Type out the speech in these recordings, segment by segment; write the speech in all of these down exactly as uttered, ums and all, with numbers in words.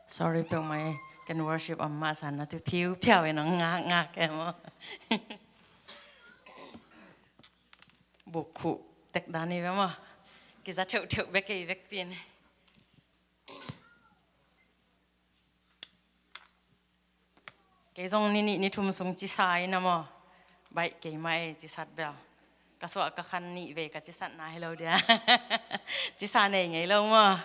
Sorry peuhmah e, ken worship om mah san na tu phiu phiau e, nong ngak ngak e maw. Buk khuh tek dan i ve maw. Kiza theuh theuh bek e i vekpi in. Kei zong ni nih ni thum sung cisa ina maw. Baih keimah e cisat bel. Ka suah ka khan nih vei ka cisatna hi lo dia. Cisa nei ngei lo maw.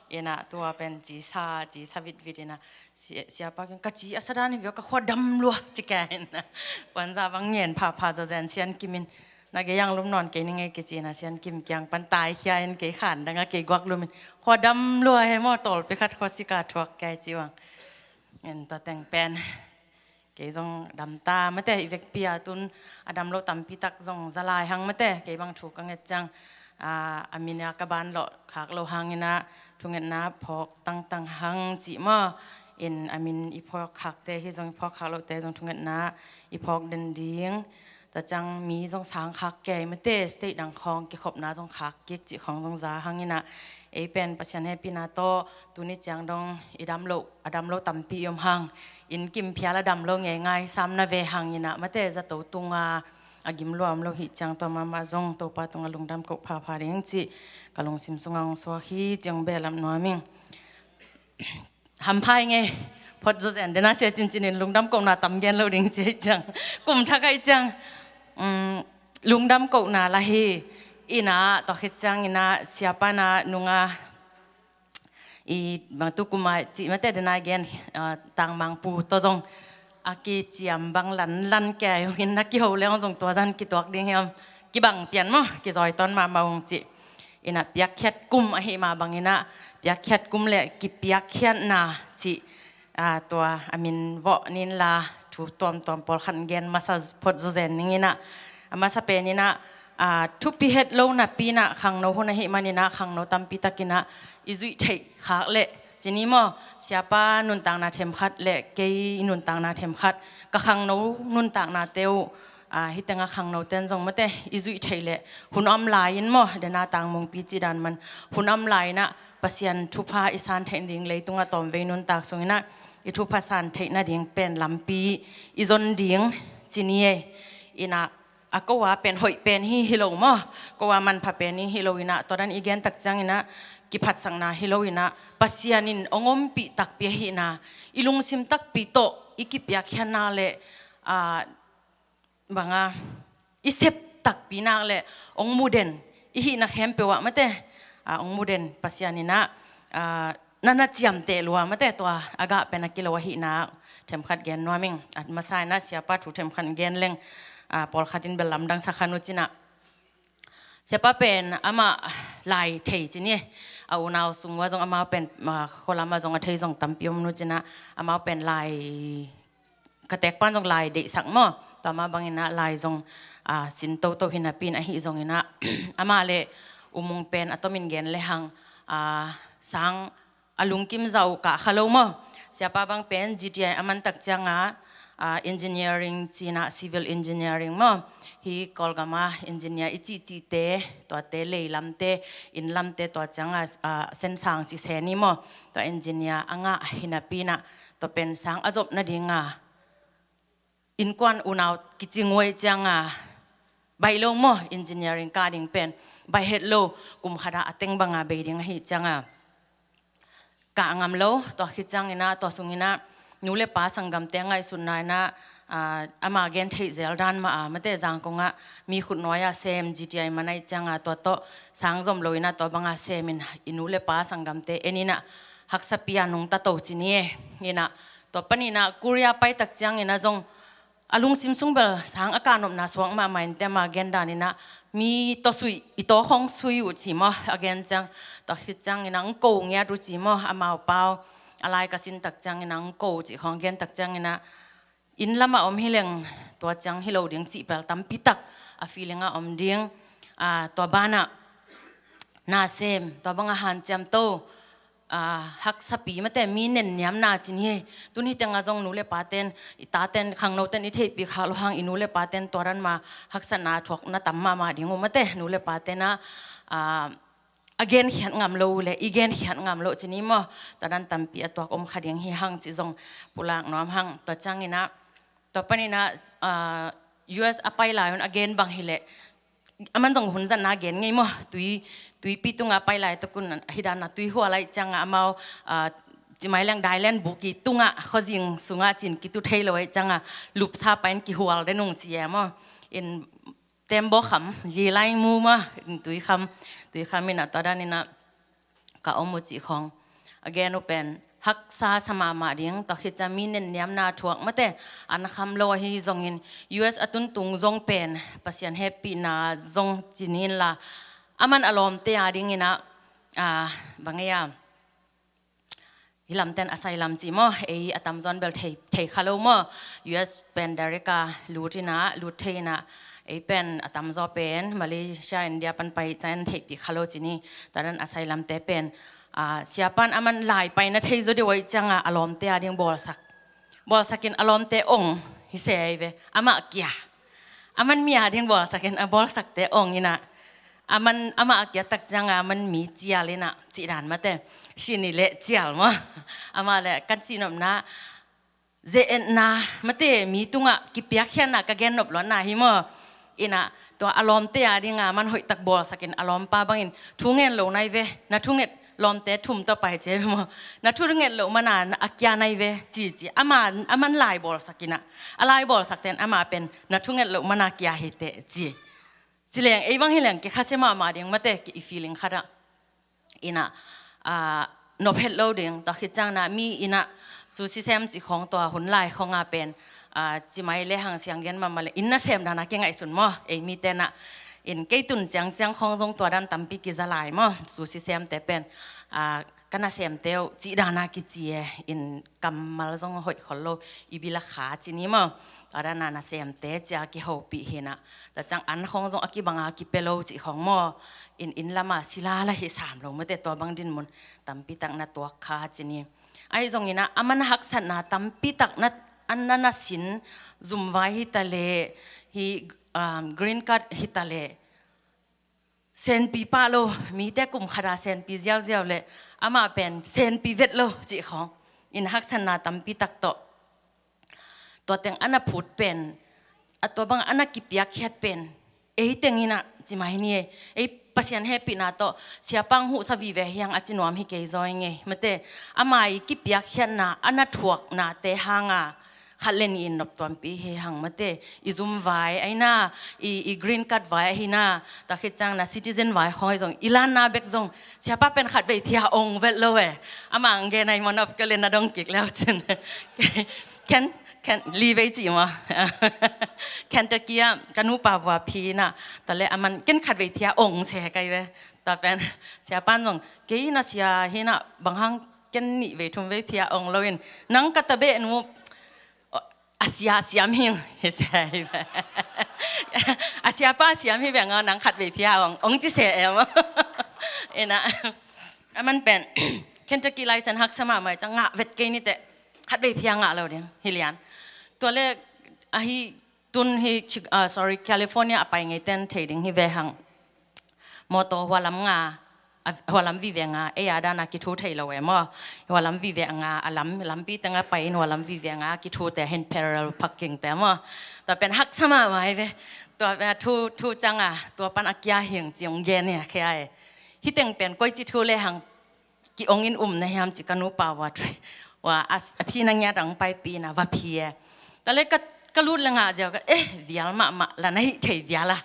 Ina tua pen cisa, cisa vitvit ina. Si-, siapa ken ka ci a sadan hi via ka khua dam lua ci ka ina. Puanza bang ngen phapha zawzen Sian Kim in. Na gei ang lum nawn kei ning ei kici ina Sian Kim kiang pan taikhia in kei khan danga kei guak lumin. Khua dam lua he maw tawlpi khat khua sika thuak kei ci uang. En tua teng pen. Kei zong damta mate i vekpi a tun a dam lo tampi tak zong za lai hang mate kei bang thu ka nget ciang, a, a min a ka ban lawh khak lo hang ina thungetna phawk tangtang hang cih maw. In a min i phawk khakte hi zong i phawk khak lohte zong thungetna i phawk den ding. Tua ciang mi zong sang khak kei mate state dang khawng kikhopna zong khak kik cih khawng zong za hang ina ei pen Pasian hehpihna tawh tuni ciang dong i dam lo, a dam lo tampi i om hang. Inn kim phial a dam lo ngei ngai sam na ve hang ina mate zato tunga a gim lua om lo hi ciang tua mahmah zong Topa tunga lungdam koh phapha ding cih ka lungsim sunga hong suak hi ciang behlap nuam ing. Hamphai ngei phot zawzen dena sia cincin in lungdam kohna tam gen lo ding ci hi ciang kum thak ahi ciang, um, lungdam kohna la hi ina tawh khit ciang ina siapa na nunga i bang tu kuma cih mate dena gen, ah, tangmangpu tawh zong a kiciam bang lan lan kei hong in na kiho le hong zong tua zan kituak ding hiam kibang pian maw kizawi tawn mahmah hong cih. Ina piakkhiat kum ahi mah bang ina piakkhiat kum le kipiakkhiatna cih, ah, tua a min vawh nin la thu tuamtuam pawlkhat gen masa phot zawzen ning ina a masa pen ina, ah, thupi het lo napi ina khangno hun ahi man ina khangno tampi tak ina i zuih theih khak le cini maw siapa nuntakna themkhat le kei nuntakna themkhat ka khangno nuntakna te uh, ah, hitenga khangno ten zong mate i zuih theih le hun om lai in maw dena tangmungpi cih dan man hun om lai ina Pasian thupha i san theih ding leitunga tawmvei nuntak sung ina i thupha san theih nading pen lampi i zon ding cini e ina a koa pen hoih pen hi hi lo maw koa manpha pen hi hi lo ina tua dan i gen tak ciang ina kiphatsakna hi lo ina Pasian in ong ompih takpi ahi ina i lungsim takpi tawh i kipiakkhiatna le, ah, banga i sep takpi nak le ong muden i hihna khempeuh ah mate, ah, ong muden Pasian ina, ah, na na ciamteh lua mate tua a gah pen a kilo ahihna themkhat gen nuam ing. A masa ina siapa thu themkhat gen leng, ah, pawlkhat in bel lamdang sakhan uh cina. Siapa pen amah lai thei cini a unau sung ua zong amau pen, ah, khualama zong a thei zong tampi om nu cina amau pen lai ka tekpan zong lai deihsak maw tua mah bang ina lai zong, ah, sin toto hi napi in ahi zong ina amah le umung pen a tomin gen le hang, ah, sang a lungkim zah uh kah kha lo maw siapa bang pen G T I a man tak cianga, ah, engineering cina civil engineering maw hi Kawlgama engineer i cihcihte tuate leilamte innlamte tua cianga, ah, sensang ci seni maw tua engineer a ngah hi napi ina tua pen sang a zop nadinga innkuan unau kicing uh ahi cianga baih lo maw engineering kah ding pen baih het lo kum khata a teng banga bei ding ahi cianga kah ngam lo tua khit ciang ina tua sung ina nu le pa sanggamte ngaihsutna ina, ah, ama gen theih zel dan mah a mate Zangkong ah mi khut nuai a sem G T I man ahi cianga tua tawh sang zom lo ina tua banga sem in i nu le pa sanggamte en ina haksapi a nungta to cini e ina tua pan ina Korea pai tak ciang ina zong a lungsim sung bel sang a kah nopna suak mahmah in te ama gen dan ina mi tawh sui i tawh khong sui uh ci maw a gen ciang tua khit ciang ina ang ko ngiat uh ci maw amau pau a lai ka sin tak ciang ina ang ko ci khong gen tak ciang ina inn lama om hi leng tua ciang hi lo ding cih bel tampi tak a feeling a om ding, ah, tua bana na sem tua banga hanciam to, ah, haksapi mate mi nenniamna cin hi. Tun hi tenga zong nu le paten i taten khangnoten i theihpih khak lo hang i nu le paten tua dan ma haksatna thuak na tam mahmah ding uh mate nu le paten a, ah, a genkhiat ngam lo uh leh i genkhiat ngam loh ci ni maw. Tua dan tampi a tuak om kha ding hi hang cih zong pulak nuam hang. Tua ciangin ah, tua panin ah, ah, U S a pai lai un a gen bang hi leh, aman zong hun zatna gen ngei maw. Tui, tuipi tungah a pai lai tuk un, hi dan a tui hual ahih ciangah amau, ah, cimai leng dailen buki tungah khuazing sungah cin kitu thei lo ahih ciangah lupsa pain kihual den ung ci e maw. In tembaw kham, yi lai mu maw, in tui kham, tui kham in ah tua dan in ah ka om uh cih khawng a gen uh pen haksa sa mahmah ding. Tua khit ciang mi nenniamna thuak mate, an kham lo ahi zongin U S a tuntung zong pen Pasian hehpihna zong ci ni inla, aman a lawmte a dingin ah, ah, bang ei a, hih lamten a sai lam cih maw, ei a tamzaw in bel thei, thei kha lo maw. U S pen direct a lut in ah, lut thei in ah, ei pen a tamzaw pen Malaysia, India pan pai ciang theihpih kha lo ci ni. Tua dan a sai lamte pen, ah, siapa in aman lai pai na thei zaw deuh ahih ciangah a lawmte a ding bawlsak, bawlsak in a lawmte ong hi se ahi ve. Amah kia, aman mi a ding bawlsak in a bawlsakte ong in ah, aman, amah a kia tak ciangah aman mi cial in ah, cih dan mate, si ni leh cial maw. Amah leh kan cihnopna, ze-etna mate, mi tungah kipiakkhiatna ka gennop luatna hi maw. In ah tua a lawmte a dingah aman hoihtak bawlsak in a lawmpa bangin thu ngen lo nai ve, na thunget, lawmte thum tawh pai ci e maw. Na thunget loh mana a kia nai ve ci ci. Ama, aman lai bawlsak in ah, a lai bawlsakte in ama pen na thunget loh mana kia hi teh ci. Ci leng ei bang hi leng kikhasia mahmah ding mate, ki i feeling khat ah. In ah, ah, nop het lo ding. Tua khit ciang in ah mi in ah sushi sem cih khawng tua hun lai khawng a pen, ah, cimai lehang siang gen mahmah leh inn nasem dan a kingaihsun maw. Ei mite in ah, in kei tun ciangciang khawng zong tua dan tampi kiza lai maw. Sushi semte pen, ah, ka nasemte uh cih dan a kici e, in kammal zong hoih khol lo, i bil a kha ci ni maw. Tua dan a nasemte ci a kihopih hi in ah, tua ciang an khawng zong a kibang a kipia lo cih khawng maw. In, inn lam a sila la hi sam lo mate, tua bang dinmun tampi tak na tuak kha ci ni. Ahi zongin ah aman haksatna tampi tak na, an na na sin, zum vai hi ta leh, hih, um, green card hi ta leh, senpi pah lo, mite kum khat a senpi ziauziau leh amah pen senpi vet lo cih khawng. In haksatna tampi tak tawh tua teng a na phut pen, a tua bang a na kipiakkhiat pen ei teng in ah cimai ni e. Ei Pasian hehpihna tawh siapa hong huhsa vive hi hang a ci nuam hi kei zaw ing ei mate. Ama i kipiakkhiatna a na thuaknate hang a khat le nih in nop tuanpih hi hang mate. I zum vai ahi na, i, i green card vai ahi na, tua khit ciang na citizen vai khawng ahi zong, i lanna bek zong siapa pen khatvei phia ong vet lo e. Amah ang gen ahi maw, nop kei leh na dong kik leu cin. Ken, ken, li vei ci maw. Kentucky ah ka nupa vua phi in ah, tua leh aman ken khatvei phia ong se kai ve. Tua pen siapa in zong, kei na sia hi in ah, bang hang ken nih vei thum vei phia ong lo in, nang ka tabeh nu a sia siam hi, hi se hi ve. A siapa siam hi ve nga, nang khatvei phia ong, ong ci se em. In ah, aman pen Kentucky license haksa mahmah ciang ngah vet kei ni teh, khatvei phia ngah lo ding hi lian. Tua leh ahi tun hi Chi-, ah, sorry, California a pai ngeiten thei ding hi ve hang. Mawtaw hualam nga, a, hualam vive nga, ei a dan a kithu thei lo e maw. Hualam vive nga, a lam, lampi teng a pai in hualam vive nga, kithute hin parallel parking te maw. Tua pen haksa mahmah hi ve. Tua pen a thu, thu ciang a, tua pan a kia hi ing ci ong gen hi a kia e. Hih teng pen koici thu lehang ki ong in um na hiam ci ka nupa vua, vua a, a phi na ngiat ang paipih in a va phi e. Tua leh ka, ka lut leh ngah ziau ka, eh, vial mahmah la na hih thei vial a.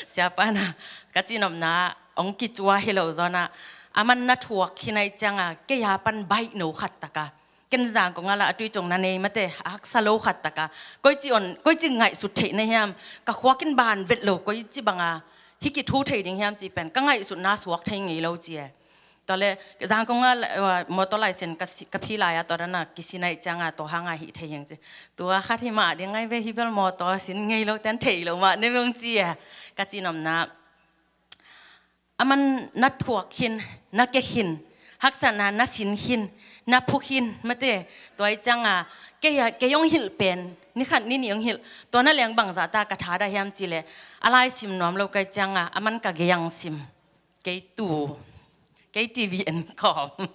Siapa in ah, ka cihnopna, ong kicua hi lo zaw in ah, aman na thuak khin ahih ciang a, kei a pan baih no khat tak a, ken Zangkong ah lah a tui cung na nei mate, a haksa lo khat tak a, koici on, koici ngaihsut theih na hiam, ka khuak in ban vet lo, koici bang a hih kithu thei ding hiam cih pen ka ngaihsutna suak thei ngei lo ci e. Tua leh Zangkong ah, uh, mawtaw license ka si-, ka phi lai a, tua dan a kisin ahih ciang a, tua hang a hih thei hi ing ci. Tua khat hi mah ding ahi ve, hih bel mawtaw sin ngei lo ten thei lo mah ni ung ci e. Ka cihnopna, aman na thuak khin, na kia khin, haksatna na sin khin, na phu khin mate. Tua ahih ciang a, kei a, kei ong hilh pen ni khat ni nih ong hilh. Tua na leng bangzah ta ka thadah hiam cih leh, a lai sim nuam lo ka hih ciang a, aman ka gei ang sim. kei tu, kei T V en khawm.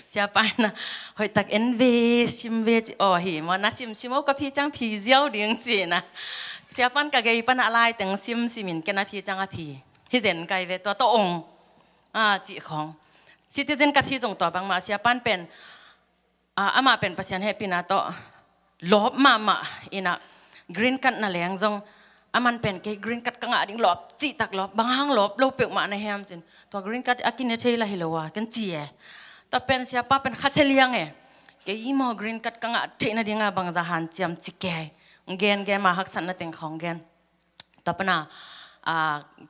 Siapa in ah, hoih tak en ve, sim ve ci, aw hi maw, na sim sim o, ka phi ciang phi ziau ding ci-in ah. Siapa in ka gei pan ah a lai teng sim sim in, ken a phi ciang a phi hi zen kai ve, tua tawh ong, a, cih khawng. Citizen ka phi zong tua bangmah, siapa in pen, a, amah pen Pasian hehpihna tawh lawp mahmah in ah, green card na leng zong, aman pen kei green card ka ngah ding lawp, cihtak lawp, bang hang lawp lo peuhmah na hiam ci-in, tua green card a kine thei lah hi lo a, ken ci e. Tua pen siapa pen khasia liang e. Kei maw green card ka ngah theih nading a bangzah hanciam ci kei. Gen gen ma haksatna teng khawng gen. Tua pan ah, a,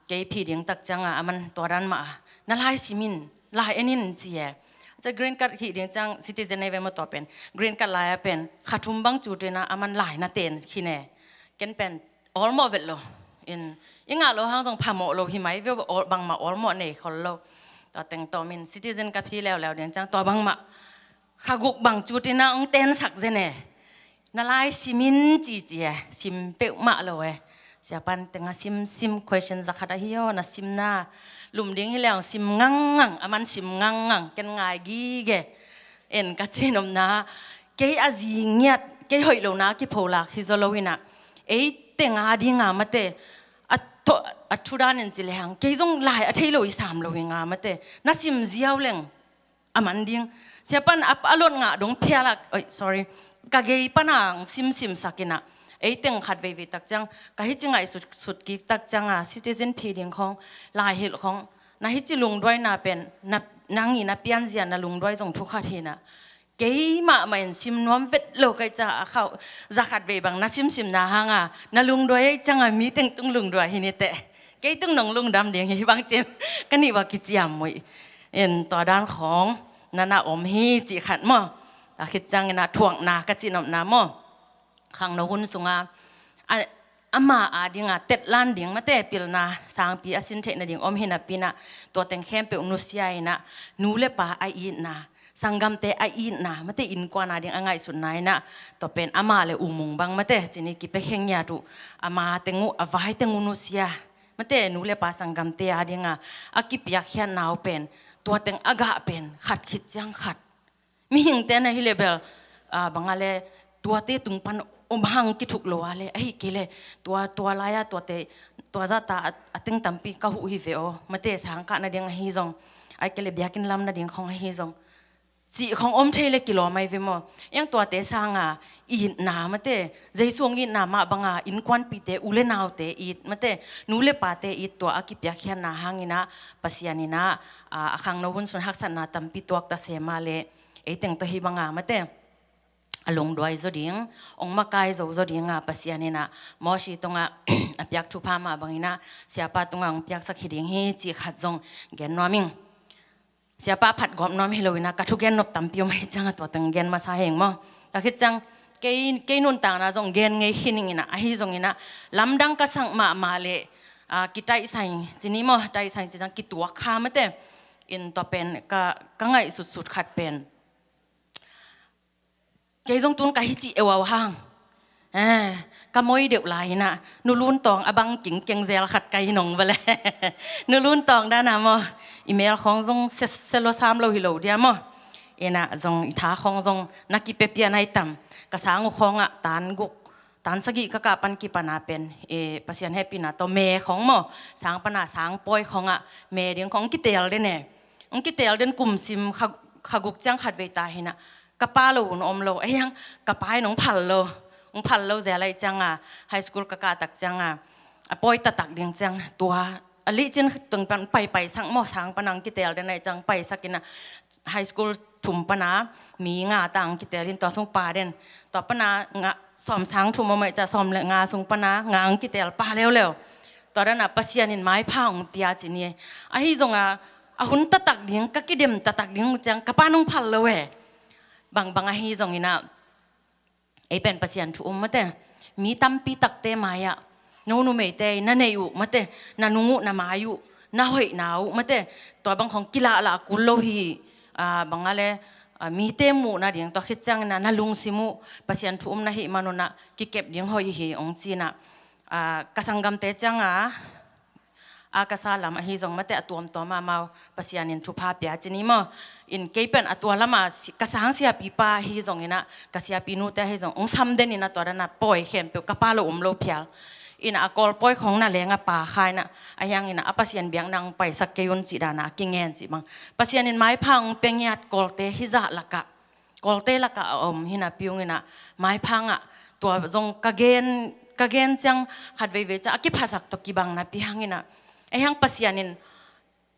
kei phi ding tak ciang ah, aman tua dan mah, na lai sim in, lai en in ci e. Tua green card hih ding ciang citizen nei ve maw, tua pen green card lai a pen kha thum bang cu-in ah aman lai na ten khin e. Ken pen awlmawh vet lo. In, i ngah loh hang zong phamawh lo hi mai ve, awl, bangmah awlmawh nei khol lo. Tua teng tawm in citizen ka phi leuleu ding ciang tua bangmah kha guk bang cu-in ah ong tensak zen e. Na lai sim in ci ci e, sim peuhmah lo e. Siapa in teng ah sim sim, question za khat ahi aw, na simna lum ding hi leng sim ngangngang, aman sim ngangngang, ken ngai gige. En ka cihnopna, kei a zi ngiat, kei hoih lohna kipholak hi zaw lo in ah, ei teng a ding a mate, a thu, a thu dan in ci lehang, kei zong lai a thei lo i sam lo hi nga mate, na sim ziau leng a man ding. Siapa in a, a lot ngah dong phialak, oi, sorry, ka gei pan ah ong simsim sak in ah, ei teng khat veivei tak ciang, ka hih ci ngaihsut sut kik tak ciang ah, citizen phi ding khawng, lai hilh khawng, na hih ci lungduaina pen, na, nang in na pianzia na lungduai zong thu khat hi in ah, kei mahmah in sim nuam vet lo ka hih ciang a, khauh za khat vei bang na simsimna hang a, na lungduai ahih ciang a, mi teng tung lungduai hi ni teh. Kei tung nong lungdam ding hi bang ci-in ka nih uah kiciam muih in, tua dan khawng na na om hi cih khat maw. A khit ciangin ah thuakna ka cihnopna maw, khangno hun sung a, a, ama a ding a tetlan ding mate, pilna sangpi a sin theih nading om hi napi in ah, tua teng khempeuh nusia in ah, nu le pa a itna, sanggamte a itna mate, innkuan a ding a ngaihsutna in ah, tua pen ama le U Mung bang mate, ci ni, kipia khe ngiat uh, ama teng uh, a vai teng uh nusia mate, nu le pa sanggamte a ding a, a kipiakkhiatna uh pen, tua teng a gah pen khat khit ciang khat. Mihingte na hi leh bel, a, bang a leh, tuate tung pan om hang kithuk lo a leh, ahih kei leh, tua, tua lai a, tuate, tua zah ta a, a teng tampi ka huh hi ve aw mate, sang kah nading ahi zong, ahih kei leh biakinn lam nading khawng ahi zong, cih khawng om thei leh kilawm ahi ve maw. Eng tuate sang a itna mate, Jesu hong itna mah bang a, innkuanpihte, u le naute it mate, nu le pate it, tua a kipiakkhiatna hang in ah, Pasian in ah, a, a khangno hun sung haksatna tampi tuak ta se mah leh, ei teng tawh hih bang a mate, a lungduai zaw ding, ong makai zo zaw ding a, Pasian in ah Mosi tung ah a piak thupha mah bang in ah, siapa tung ah ong piaksak hi ding hi cih khat zong gen nuam ing. Siapa phat gawp nuam hi lo in ah, ka thugen nop tampi om ahih ciang a, tua teng gen masa hi ing maw. Ka khit ciang, kei, kei nuntakna zong gen ngei khin ing in ah, ahi zong in ah, lamdang ka sak mahmah leh, a, kitaihsai, ci ni maw, taihsai ci ciang kituak kha mate, in tua pen ka, ka ngaihsutsut khat pen, kei zong tun ka hi cih euau hang, eh, ka moi deuh lai in ah, Nu Lun Tawng a bang kingkeng zel khat ka hi nong va leh. Nu Lun Tawng dan a maw, i mel khawng zong se, se lo sam lo hi lo dia maw. In ah zong i tha khawng zong na kipia pian ai tam. Ka sang uh khawng ah tan guk, tan sagih ka kah pan kipan a pen, eh, Pasian hehpihna tawh me khawng maw, sang pan a sang pawi khawng ah me ding khawng ong kitel den e. Ong kitel den kum sim kha, kha guk ciang khat vei ta hi in ah, ka pa lo un om lo, ahi hang ka pa in ong phal lo, ong phal lo zel ahih ciang a, high school ka kah tak ciang a, a pawi taktak ding ciang, tua a lihcin tung pan paipai sak maw, sang pan a ong kitel den ahih ciang paisak in ah, high school thum pan a mi nga ta ong kitel in, tua sung pa den, tua pan a nga, sawm sang thum om ahih ciang sawm le nga sung pan a nga ong kitel pa leuleu. Tua dan a Pasian in maipha ong pia ci ni. Ahi zong a, a hun taktak ding, ka kidem taktak ding uh ciang ka pa in ong phal lo e. Bangbang ahi zong in ah, ei pen Pasian thu um mate, mi tampi takte mai ah, no numeite na neih uh mate, na nung uh, na mai uh, na hoihna uh mate, tua bang khawng kilahlah kul lo hi, a, bang a leh, a, mite muh nading, tua khit ciangin ah na lungsim uh Pasian thu um na hih man un ah kikep ding hoih hi ong ci in ah, a, ka sanggamte ciang a, a ka sa lam ahi zong mate a tuamtuam a amau Pasian in thupha pia ci ni maw. In kei pen a tua lama si-, ka sang siapipa ahi zongin ah ka siapinute ahi zong ong sam den in ah tua dan a pawi khempeuh ka pa lo um lo phial. In ah a Kawl pawi khong na leng a pa kha in ah a hiang in ah a Pasian biakna ong paisak kei un cih dan a kingen cih bang. Pasian in maipha ong pia ngiat Kawlte hizah lakah Kawlte lakah a om hi napi ung in ah maipha ngah tua zong ka gen, ka gen ciang khat veivei ciang a kiphasak tawh kibang napi hang in ah a hiang Pasian in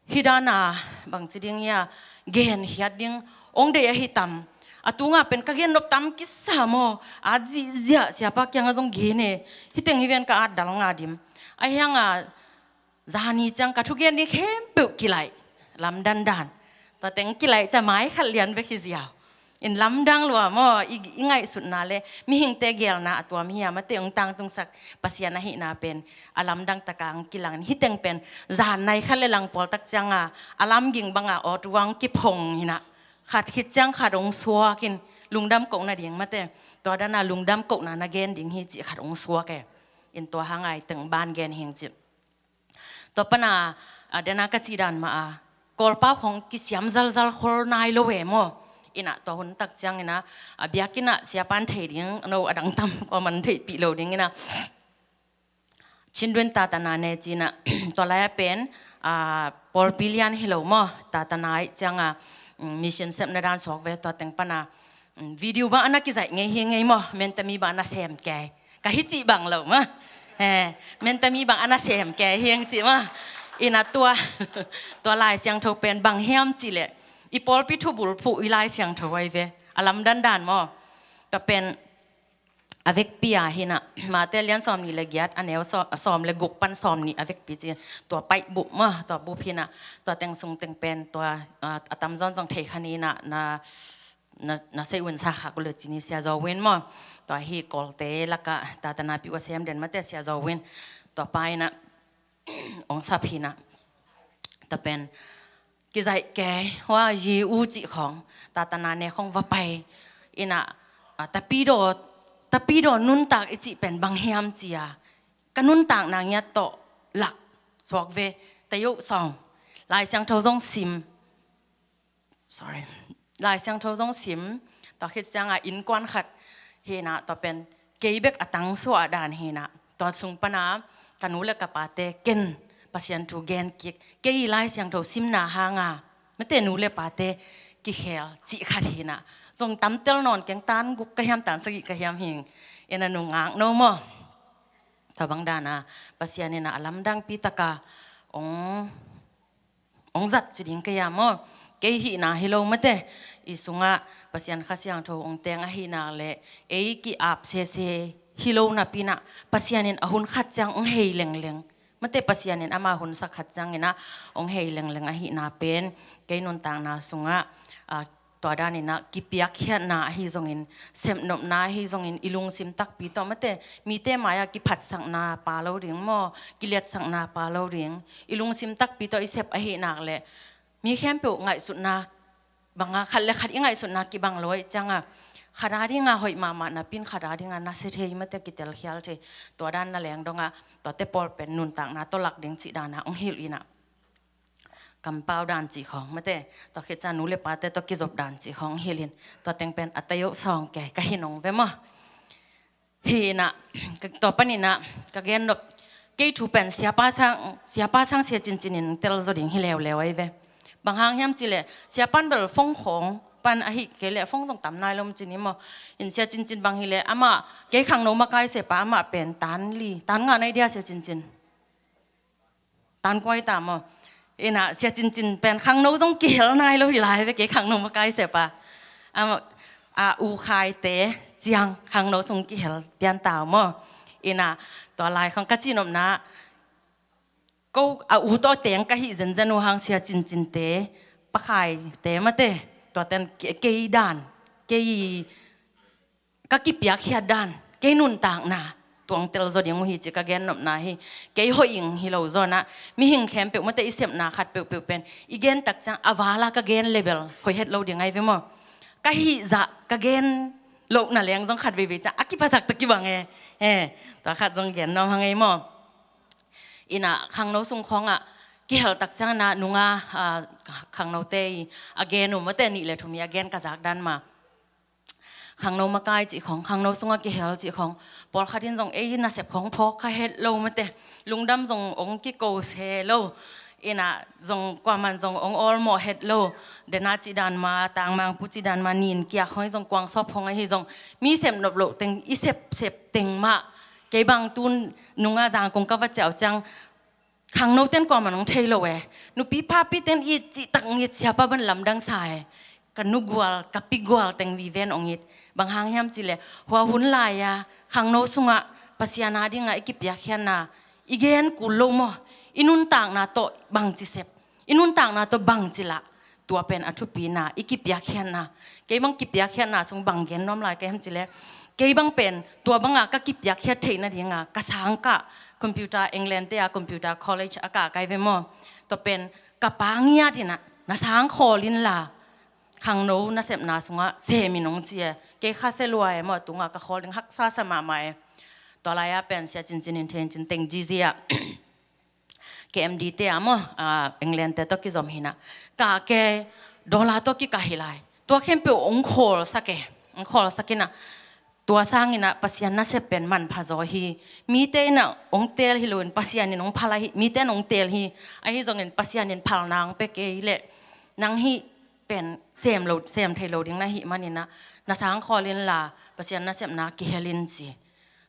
hi dan a bangci ding hia gen hiat ding ong deih ahi tam. A tungah pen ka gen nop tam kisa maw, a zihziah siapa kiangah zong gen e. Hi teng hi ven ka at dal nga dim. A hiang a zani ciang ka thugen ding khempeuh kilaih lamdang dan. Tua teng kilaih ciang mai khat lian bek hi ziau. In lamdang lua maw, i, i ngaihsutna le mihingte gelna a tuam hi a mate ong tangtungsak Pasian ahihna pen a lamdang taka ong kilang in hi teng pen zan nai khat le lang pawl tak ciang a a lamging bang a awt uang kiphong hi na khat khit ciang khat ong suak in lungdam kohna ding mate. Tua dan a lungdam kohna na gen ding hi cih khat ong suak e. In tua hang a i teng ban gen hing cih. Tua pan a, a, den a ka cih dan mah a Kawlpau khong kisiam zalzal khol nai lo e maw. In ah tua hun tak ciang in ah a biakinn ah siapan thei ding no a dang tam kua man theihpih lo ding in ah Chin Dwin Tatana ne ci in ah tua lai a pen a pawlpi lian hi lo maw. Tatana ih ciang a, mm, mission sepna dan suak ve tua teng pan a, mm, video bang a na kizaih ngei hi ngei maw, Mentami bang a na sem kei. Ka hi cih bang lo maw. Eh, Mentami bang a na sem kei hi eng cih maw. In ah tua, tua Lai Siangtho pen bang hiam cih leh i pawlpi thubul phuh i Lai Siangtho ahi ve. A lamdang dan maw. Tua pen a vekpi a hi na, Mate lian sawm nih le giat, a neu saw-, sawm le guk pan sawm nih a vekpi ci, tua paih bup maw, tua bup hi na, tua teng sung teng pen, tua, a, a tamzaw in zong thei kha ni na, na, na, na sei un sa khak uh le ci ni Sia Zo Win maw, tua hi Kawlte lakah, Tatana pi ua sem den mate Sia Zo Win, tua pa in ah, ong sap hi na. Tua pen, kizaih kei, hua yi u cih khong, Tatana ne khong va pai. In ah, a, tapidaw, tapidaw nuntak i cih pen bang hiam ci a. Ka nuntakna ngiat tawh lak, suak ve, tayo sawng. Lai Siangtho zong sim. Sorry. Lai Siangtho zong sim, tua khit ciang a innkuan khat hi na tua pen kei bek a tang suah dan hi na tua sung pan a ka nu le ka pate ken Pasian thu gen kik, kei Lai Siangtho simna hang a mate nu le pate kikhel cih khat hi na. Zong tamtel nawn keng tan guk ka hiam tan sagih ka hiam hing. In ah nungak no maw. Tua bang dan a Pasian in ah a lamdangpi taka ong ong zat ci ding kei a maw. Kei hihna hi lo mate, i sungah Pasian Kha Siangtho ong teng ahihna le ei ki-ap sese hi lo napi in ah Pasian in a hun khat ciang ong hei lengleng mate, Pasian in ama hun sak khat ciang in ah ong hei lengleng ahihna pen kei nuntakna sungah, a, tua dan in ah kipiakkhiatna ahi zongin, sepnopna ahi zongin, i lungsim takpi tawh mate, mite mai-ah kiphatsakna pa lo ding maw, kiliatsakna pa lo ding, i lungsim takpi tawh i sep ahih nak leh mi khempeuh ngaihsutna bang a khat le khat i ngaihsutna kibang lo ahih ciang a, khat a ding a hoih mahmah napi in khat a ding a nasia thei mate, kitelkhial thei, tua dan na leng dong a, tuate pawl pen nuntakna tawh lak ding cih dan a ong hilh in ah kampau dan cih khawng mate, tua khit ciang nu le pate tawh kizop dan cih khawng hilh in, tua teng pen a tayo sawng kei ka hi nong ve maw. Hi in ah, tua pan in ah ka gen nop, kei thu pen siapa sang, siapa sang Sia Cincin in tel zaw ding hi leuleu ahi ve. Bang hang hiam cih leh siapa in bel phone khawng pan ahih kei leh phone zong tam nai lo maw ci ni maw. In Sia Cincin bang hi leh amah kei khangno makai sep a, amah pen tan li, tan nga nai dia Sia Cincin. Tan kuai ta maw. In ah Sia Cincin pen khangno zong kihel nai lo hi lai ve, kei khangno makai sep a. A, a u Khaite ciang khangno sung kihel pian ta uh maw. In ah tua lai khawng ka cihnopna, ko a u tawh teng ka hih zenzen uh hang Sia Cincinte, Pa Khaite mate, tua ten ke-, kei dan, kei ka kipiakkhiat dan, kei nuntakna, tuang tel zaw ding uh hi ci ka gen nopna hi. Kei hoih ing hi lo zaw in ah, mihing khempeuh mate i sepna khat peuhpeuh pen i gen tak ciang a val a ka gen level hoih het lo ding ahi ve maw. Ka hih zah ka gen loh na leng zong khat veivei ciang a kiphasak tawh kibang e. He, tua khat zong gen nuam hang ei maw. Ina khangno sung khawngah kihel tak ciang ina nunga, ah, khangnote i a gen uh mate nih le thum i a gen ka zak dan ma. Khangno makai cih khawng, khangno sungah kihel cih khawng, pawlkhat in zong ei nasep khawng phawk kha het lo mate, lungdam zong ong kiko se lo, ina zong kuaman zong ong awlmawh het lo, dena cih dan ma, tangmangpu cih dan ma, nin kia khawng i zong kuang sawp khawng ahi zong, mi sep nop loh teng, i sepsep teng mah, kei bang tun nunga zangkung ka va ciau ciang, khangno ten kuaman ong thei lo e. Nupi papi ten it cih tak ong it, siapa ban lamdang sa e. Ka nugual, ka pigual teng viven ong it. Bang hang hiam cih leh, hua hun lai-a khangno sungah Pasian a dingah i kipiakkhiatna i gen kul lo maw? I nuntakna tawh bangci sep, i nuntakna tawh bangci lah, tua pen a thupina i kipiakkhiatna. Kei bang kipiakkhiatna sung bang gen nuam lai ka hiam cih leh, kei bang pen tua banga ka kipiakkhiat theih nadinga ka sangkah, computer, England te a computer college a kah kai ve maw? Tua pen ka pa ngiat inah, na sang khawl inla, khangno nasepna sungah sem in ong ci e. Kei kha se lua e maw, tunga ka khawl ding haksa sa mahmah e. Tua lai-a pen sia cincin in thencin teng zizi ah K M D te a maw, ah, England te tawh kizom hinah, ka ke dollar tawh kikah hi lai. Tua khempeuh ong khawlsak e, ong khawlsak inah, tua sanginah Pasian nasep pen manpha zaw hi. Mite inah ong teel hi loin Pasian in ong phal ahi, mite in ong teel hi. Ahi zongin Pasian in phalna ong pia kei leh, nang hih pen sem lo, sem thei lo ding na hih maninah, na sang khawl inla Pasian nasepna kihel in ci.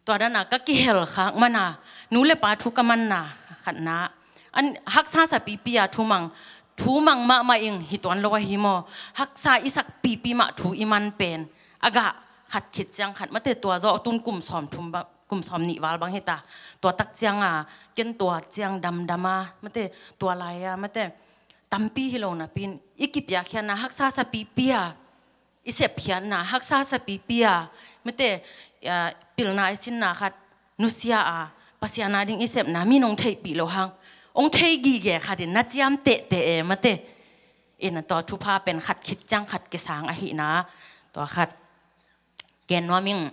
Tua dana ka kihel khak mana, nu le pa thu ka manna khatna, an haksa sapipi a thumang, thumang mahmah ing hi tuan lo ahi maw? Haksa i sak pipi mah thu i man pen a gah khat khit ciang khat mate, tua zawh tun kum sawm thum bang, kum sawm nih val bang hita. Tua tak cianga ken tua ciang damdama mate, tua lai-a mate, tampi hi lo napi-in i kipiakkhiatna haksa sapipi a, i sepkhiatna haksa sapipi a mate, ah, pilna i sinna khat nusia a, Pasian a ding i sepna mi nong theihpih lo hang, ong thei gige khatin na ciam tehteh e mate. Ina tua thupha pen khat khit ciang khat kisang ahihna, tua khat gen nuam ing.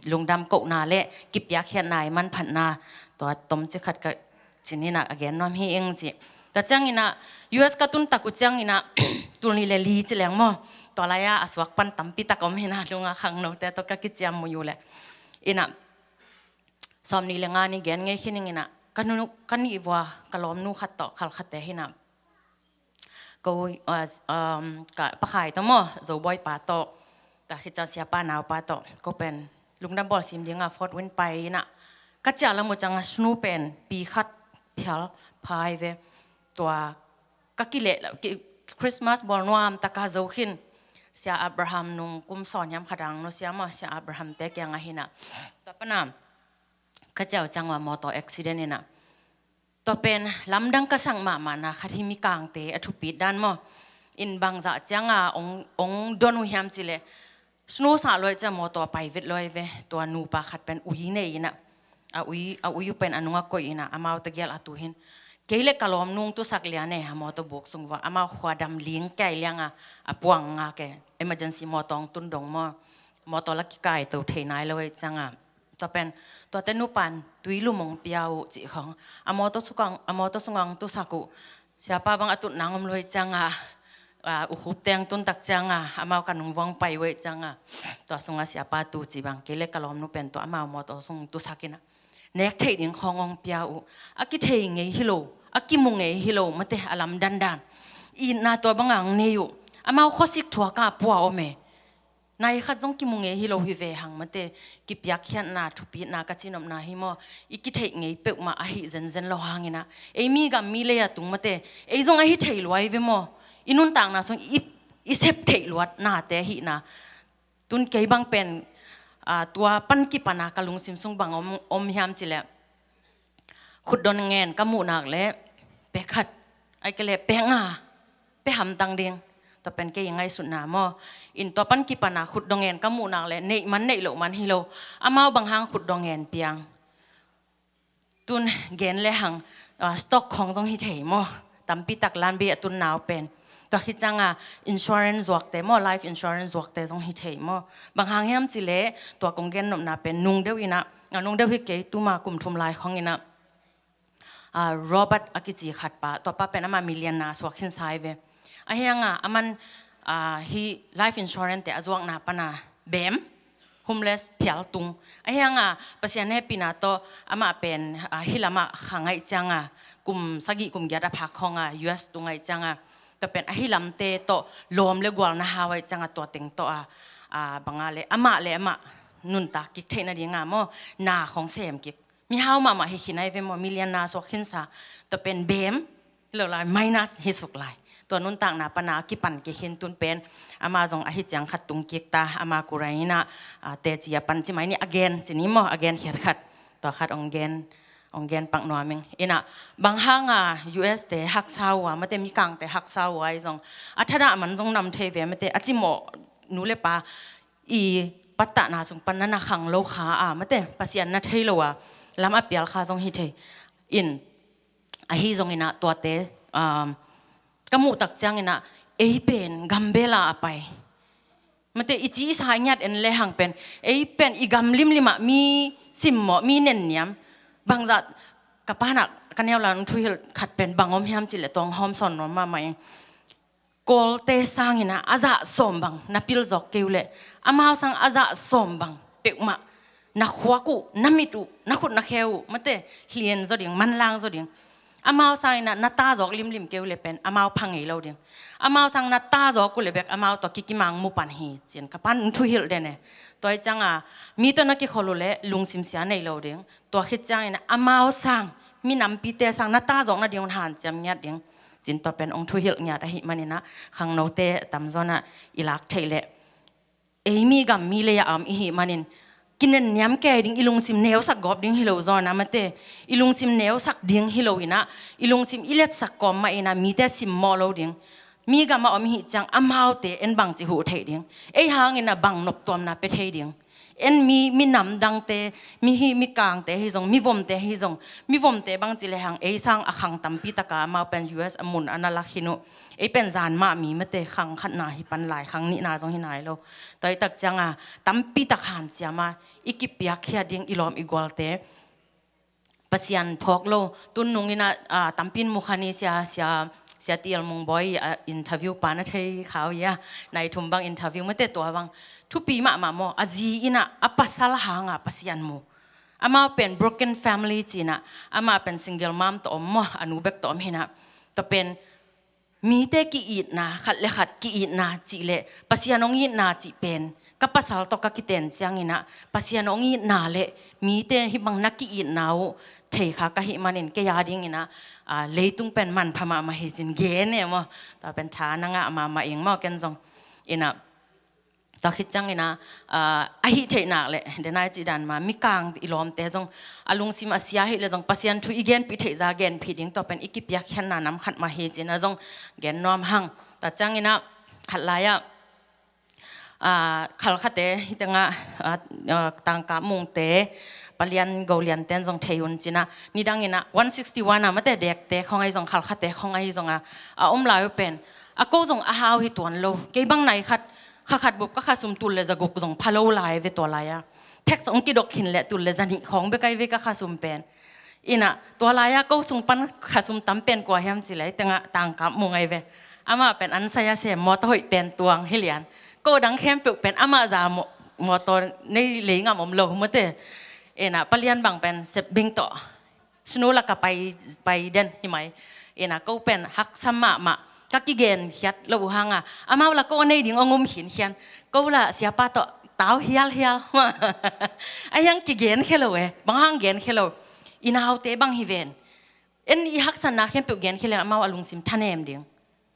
Lungdam kohna le kipiakkhiatna i manphatna, tua tomci khat ka cin inah a gen nuam hi ing ci. Tua cianginah U S ka tun tak uh cianginah tul nih le li ci leng maw, tua lai-a a suak pan tampi tak om hinah, nunga khangnote tawh ka kiciam mui uh leh, inah sawm nih le nga ni gen ngei khin ing inah, ka nu, ka nih vua ka lawmnu khat tawh khalkhate hinah, ko, ah, um, ka pakhai tawh maw, Zobawi pa tawh, ta khit ciang siapa naupa tawh, ko pen lungdam bawl sim dinga Fort Wayne pai inah, ka ciah lam uh cianga snu pen pi khat phial phai ve. Tua ka kileh, ki, Christmas bawl nuam taka zo khin. Sia Abraham nung kum sawm hiam khat ang nusia maw, Sia Abraham te kiangah hinah, tua pana ka ciah uh ciang ua mawtaw accident inah, tua pen lamdang ka sak mahmahna khat hi, mikangte a thupit dan maw. In bangzah cianga ong, ong don uh hiam cih leh, snu sah luai ciang mawtaw pai vet luai ve. Tua nupa khat pen ui nei inah, a ui, a ui uh pen a nungah koih inah, amau tagial a tu hin, kei le ka lawmnu ong tusak lian e, a mawtaw buk sung vua, amau khua dam ling kei lianga a puang nga ke, emergency mawtaw ong tun dong maw, mawtaw la kikaito thei nai lo e cianga, tua pen, tuate nupan tui lum ong pia uh cih khawng, a mawtaw sungah, a mawtaw sungah ong tusak uh. Siapa bang a tutna ong om lo hi cianga, ah, ukhupte ong tun tak cianga, amau ka nung vua ong pai uh hi cianga, tua sungah siapa tu cih bang, kei le ka lawmnu pen tua amau mawtaw sung tusak inah, nek theih ding khawng ong pia uh. A kithei ngei hi lo, a kimu ngei hi lo mate, a lamdandan. Itna tua banga ong nei uh. Amau khuasik thuaka pua om e. Nai khat zong kimu ngei hi lo hi ve hang mate, kipiakkhiatna, thupitna ka cinopna hi maw, i kitheih ngei peuhmah ahi zenzen lo hanginah, ei mi gam mi lei a tung mate, ei zong ahi thei luai ve maw, i nuntakna sung i, i sep theih luatnate ahihna. Tun kei bang pen, ah, tua pan kipana ka lungsim sung bang om, om hiam cih leh, khutdong ngen ka muhnak le pek khat, ai ke le pek nga, pek hamtang ding. Tua pen kei ngaihsutna maw. In tua pan kipana khutdong ngen ka muhnak le neih man neih loh man hi lo. Amau bang hang khutdong ngen piang. Tun gen le hang, ah, stock khawng zong hi thei maw. Tampi tak lambi a tun nau pen. Tua khit cianga insurance zuakte maw, life insurance zuakte zong hi thei maw. Bang hang hiam cih leh tua kong gen nopna pen nung deuh inah, a nung deuh hi kei, tuma kum thum lai khawng inah, ah, Robert a kici khat pa, tua pa pen amah millionaire suak khinsa hi ve. Ahi hanga aman, ah, hi life insurance te a zuakna pana bem, homeless phial tung. Ahi hanga Pasian hehpihna tawh amah pen, ah, hi lamah khang ahih cianga kum sagih kum giat a phak khawng a U S tung ahih cianga tua pen ahi lamte tawh lawm le gual na hau ahih cianga tua teng tawh a, ah, banga le amah le amah nuntak kik theih nadinga maw, na khawng sem kik. Mihau mahmah hi khin ahi ve maw, millionaire suak khinsa. Tua pen bem hi lo lai, minus hi suk lai. Tua nuntakna pana kipan kik khin tun pen ama zong ahi ciang khat tung kik ta, ama kurai ina, ah, teci a pan ci mai ni a gen ci ni maw, a gen khiat khat. Tua khat ong gen, ong gen pak nuam ing. Ina bang hanga U S te haksa uh a, mate mikangte haksa uh a i zong a thadah man zong nam thei ve, mate a cimawh nu le pa i pattahna sung pan na na khang lo kha a, mate Pasian na thei lo a lam a pial kha zong hi thei. In ahi zongina tuate, um, ka muh tak ciangina ei pen gambela a pai, mate i ci i sa i ngiat en le hang pen, ei pen i gam limlima mi simmawh, mi nenniam, bangzah ka pana ka neu la ong thuhilh khat pen bang om hiam cih le tawng hawm sawn nuam mahmah ing. Kawlte sangina a zah sawm bang na pil zawk kei uh leh, amau sang a zah sawm bang peuhmah na khuak uh, na mit uh, na khut na khe uh, mate hlian zaw ding, manlang zaw ding. Amau sangina na ta zawk limlim kei uh leh pen amau pha ngei lo ding. Amau sang na ta zawk uh leh bek amau tawh kikimang mu pan hi cin ka pan thuhilh den e. Tua i cianga mi tawh na kikhol uh leh lungsim sia nei lo ding. Tua khit ciangina amau sang, mi nampite sang na ta zawk nading un hanciam ngiat ding. Cin tua pen ong thuhilh ngiat ahih manina khangnote tamzawna i lak theih leh, ei mi gam mi lei a om i hih manin kinenniam kei ding, i lungsim neusak gawp ding hi lo zawna, mate i lungsim neusak ding hi lo ina, i lungsim i letsak kawm mah ina mite simmawh lo ding. Mi gam a om i hih ciang amaute en bangci huh theih ding, ei hangina bang noptuamna pia thei ding. En mi, mi namdangte, mi hi, mi kangte hi zong, mi vomte hi zong, mi vomte bangci le hang ei sang a khang tampi taka amau pen U S a mun a na lak hi uh. Ei pen zan mah mi, mate khang khatna hi pan lai, khang nihna zong hi nai lo. Tua i tak cianga tampi tak hanciama i kipiak khia ding i lawm i gualte Pasian phawk lo. Tun nungina, ah, tampin mukha ni sia, sia, sia Tial Mung Bawi, ah, interview pa na thei khau ia, nai thum bang interview, mate tua bang thupi mahmah maw, a zi ina a pasal hanga Pasian mu. Amau pen broken family cina, ama pen single mom tawh om maw, a nu bek tawh om hina. Tua pen mite ki-itna, khat le khat ki-itna cih le Pasian hong itna cih pen ka pasal tawh ka kiten ciangina Pasian hong itna le mite hih bang na ki-itna uh thei kha ka hih manin kei a dingina, ah, leitung pen manpha mahmah hi cin gen e maw. Tua pen tha na ngah mahmah ing maw, ken zong ina. Tua khit ciangina, ah, a hih theih nak le denai cih dan ma mikang i lawmte zong a lungsim a sia hi le zong Pasian thu i genpih theih za genpih ding, tua pen i kipiak khiatna nam khat mah hi cina zong gen nuam hang. Tua ciangina khat lai-ah, ah, Khalkhate hi tengah, ah, ah, Tangkap Mungte, Palian Golian ten zong thei un cina, nidangina one sixty one a mate dekte khong ahi zong, Khalkhate khong ahi zonga a om lai uh pen a ko zong a hau hi tuan lo. Kei bang nai khat, kha khat bup ka kha sum tul le za guk zong pha lo lai ve tua lai-a. Tax hong kidok khin le tul le za nih khawng bek ahi ve ka kha sum pen. Ina tua lai-a ko sung pan kha sum tam pen kua hiam ci le tengah Tangkap Mung ahi ve. Amah pen an sai a sem mawtaw hoih pen tuang hi lian. Ko dang khempeuh pen amah za maw, mawtaw nei lei ngam om lo mate. Ina Palian bang pen sep bing tawh snu laka pai, pai den hi mai. Ina ko pen haksa mahmah, ka kigen khiat lo uh hanga amau la ko a nei ding ong um khinkhian. Ko la siapa tawh tau hialhial. A hiang kigen khia lo e, bang hang gen khia lo. I naute bang hi ven. En i haksatna khempeuh gen khia le amau a lungsim thanem ding.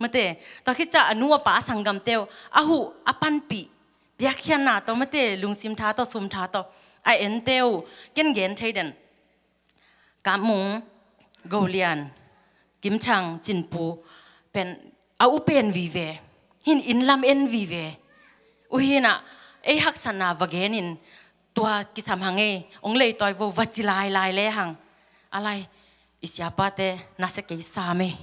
Mate, tua khit ciah a nu a pa a sanggamte uh a huh a panpih, piakkhiatna tawh mate, lungsim tha tawh, sum tha tawh a ente uh ken gen thei den. Kap Mung, Golian, Kim Thang, Cin Pu pen a u pen vive, hin inn lam en vive. Uh hinah ei haksatna va genin tua kisam hang ei, ong leitawi vo va ci lailai le hang. A lai, i siapate nasia kei sam ei.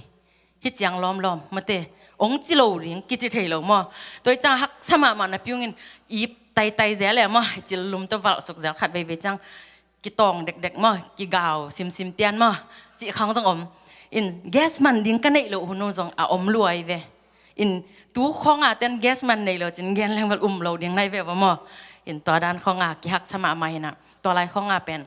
Hih ciang lawmlawm mate, ong ci lo ding, kici thei lo maw. Tua i ciang haksa mahmah napi ungin ip taitai zel e maw, cil lum tawh valh suk zel khat veivei ciang kitawng dekdek maw, kigau simsim pian maw, cih khawng zong om. In gas man ding ka neih loh hun uh zong a om lua hi ve. In tu khawng a ten gas man nei lo cin gen leng vel um lo ding nai ve va maw. In tua dan khawng a kihaksa mahmah hi na. Tua lai khawng a pen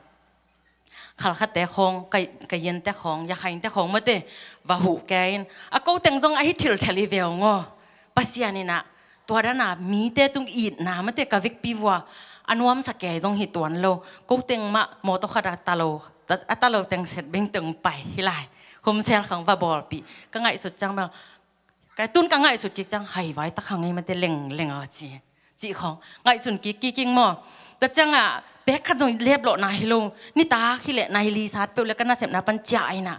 khalkhate khawng, ka, ka yente khawng, yakhainte khawng mate va huh kei in. A ko teng zong ahi thilthel hi ve ong aw. Pasian in ah tua dan a mite tung itna mate ka vekpi vua a nuamsa kei zong hi tuan lo. Ko teng mah mawtaw khat a ta lo, a ta lo teng set beng teng pai hi lai. Home cell khawng va bawlpih ka ngaihsut ciang bel, ka tun ka ngaihsut kik ciang, hai vai tak hang ei mate leng leng a ci, cih khawng ngaihsun kik kik ing maw. Tua ciang a pek khat zong leplawhna hi lo. Nitak hi leh nai li sat peuh le ka nasepna pan ciah ai na.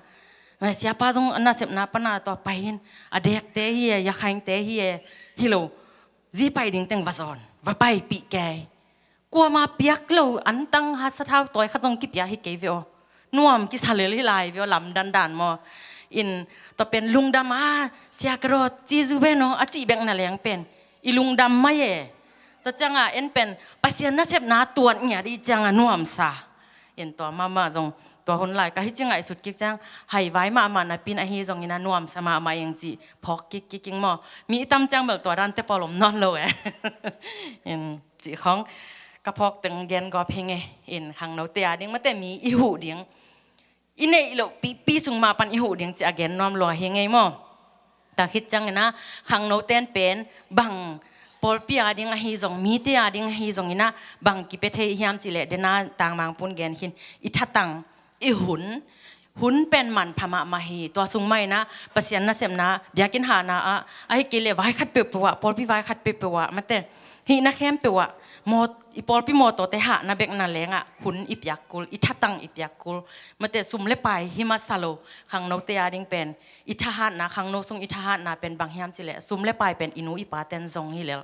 Mah siapa zong a nasepna pan a tua pai in, a dekte hi e, yakhainte hi e, hi lo. Zi pai ding teng va zawn, va paipih kei. Kuama piak lo, antang ha sathau tawi khat zong kipia hi kei ve aw. Nuam kisa lel hi lai ve aw, lamdan dan maw. In tua pen lungdam a, sia ka rawt, ci zu ben aw, a cih bek na leng pen i lungdam mai e. Tua ciang a en pen Pasian nasepna tuan ngiat i ciang a nuamsa. In tua mahmah zong tua hun lai ka hi ci ngaihsut kik ciang, hai vai mahmah napi in ahi zong in a nuamsa mahmah ing cih phawk kik kik ing maw. Mi i tam ciang bel tua dan te pawl om nawn lo e. In cih khawng ka phawk teng gen gawp hi ngei. In khangnote a ding mate mi i huh ding, i neih loh pipi sung mah pan i huh ding cih a gen nuam lua hi ngei maw. Tua khit ciang in a khangnote in pen bang pawlpi a ding ahi zong, mite a ding ahi zong in a bang kipia thei hiam cih leh, den a Tangmang pun gen khin, i thatang, i hun, hun pen manpha mahmah hi. Tua sung mah in a Pasian nasepna, biakinn hahna ah, ahi kei leh vai khat peuhpeuh ah, pawlpi vai khat peuhpeuh ah mate, hihna khempeuh ah, maw, i pawlpi mawtawte hahna bek na leng ah hun i piak kul, i thatang i piak kul. Mate, sum le pai hi masa lo. Khangnote a ding pen i thahatna, khangno sung i thahatna pen bang hiam cih leh, sum le pai pen i nu i pate'n zong hi lel.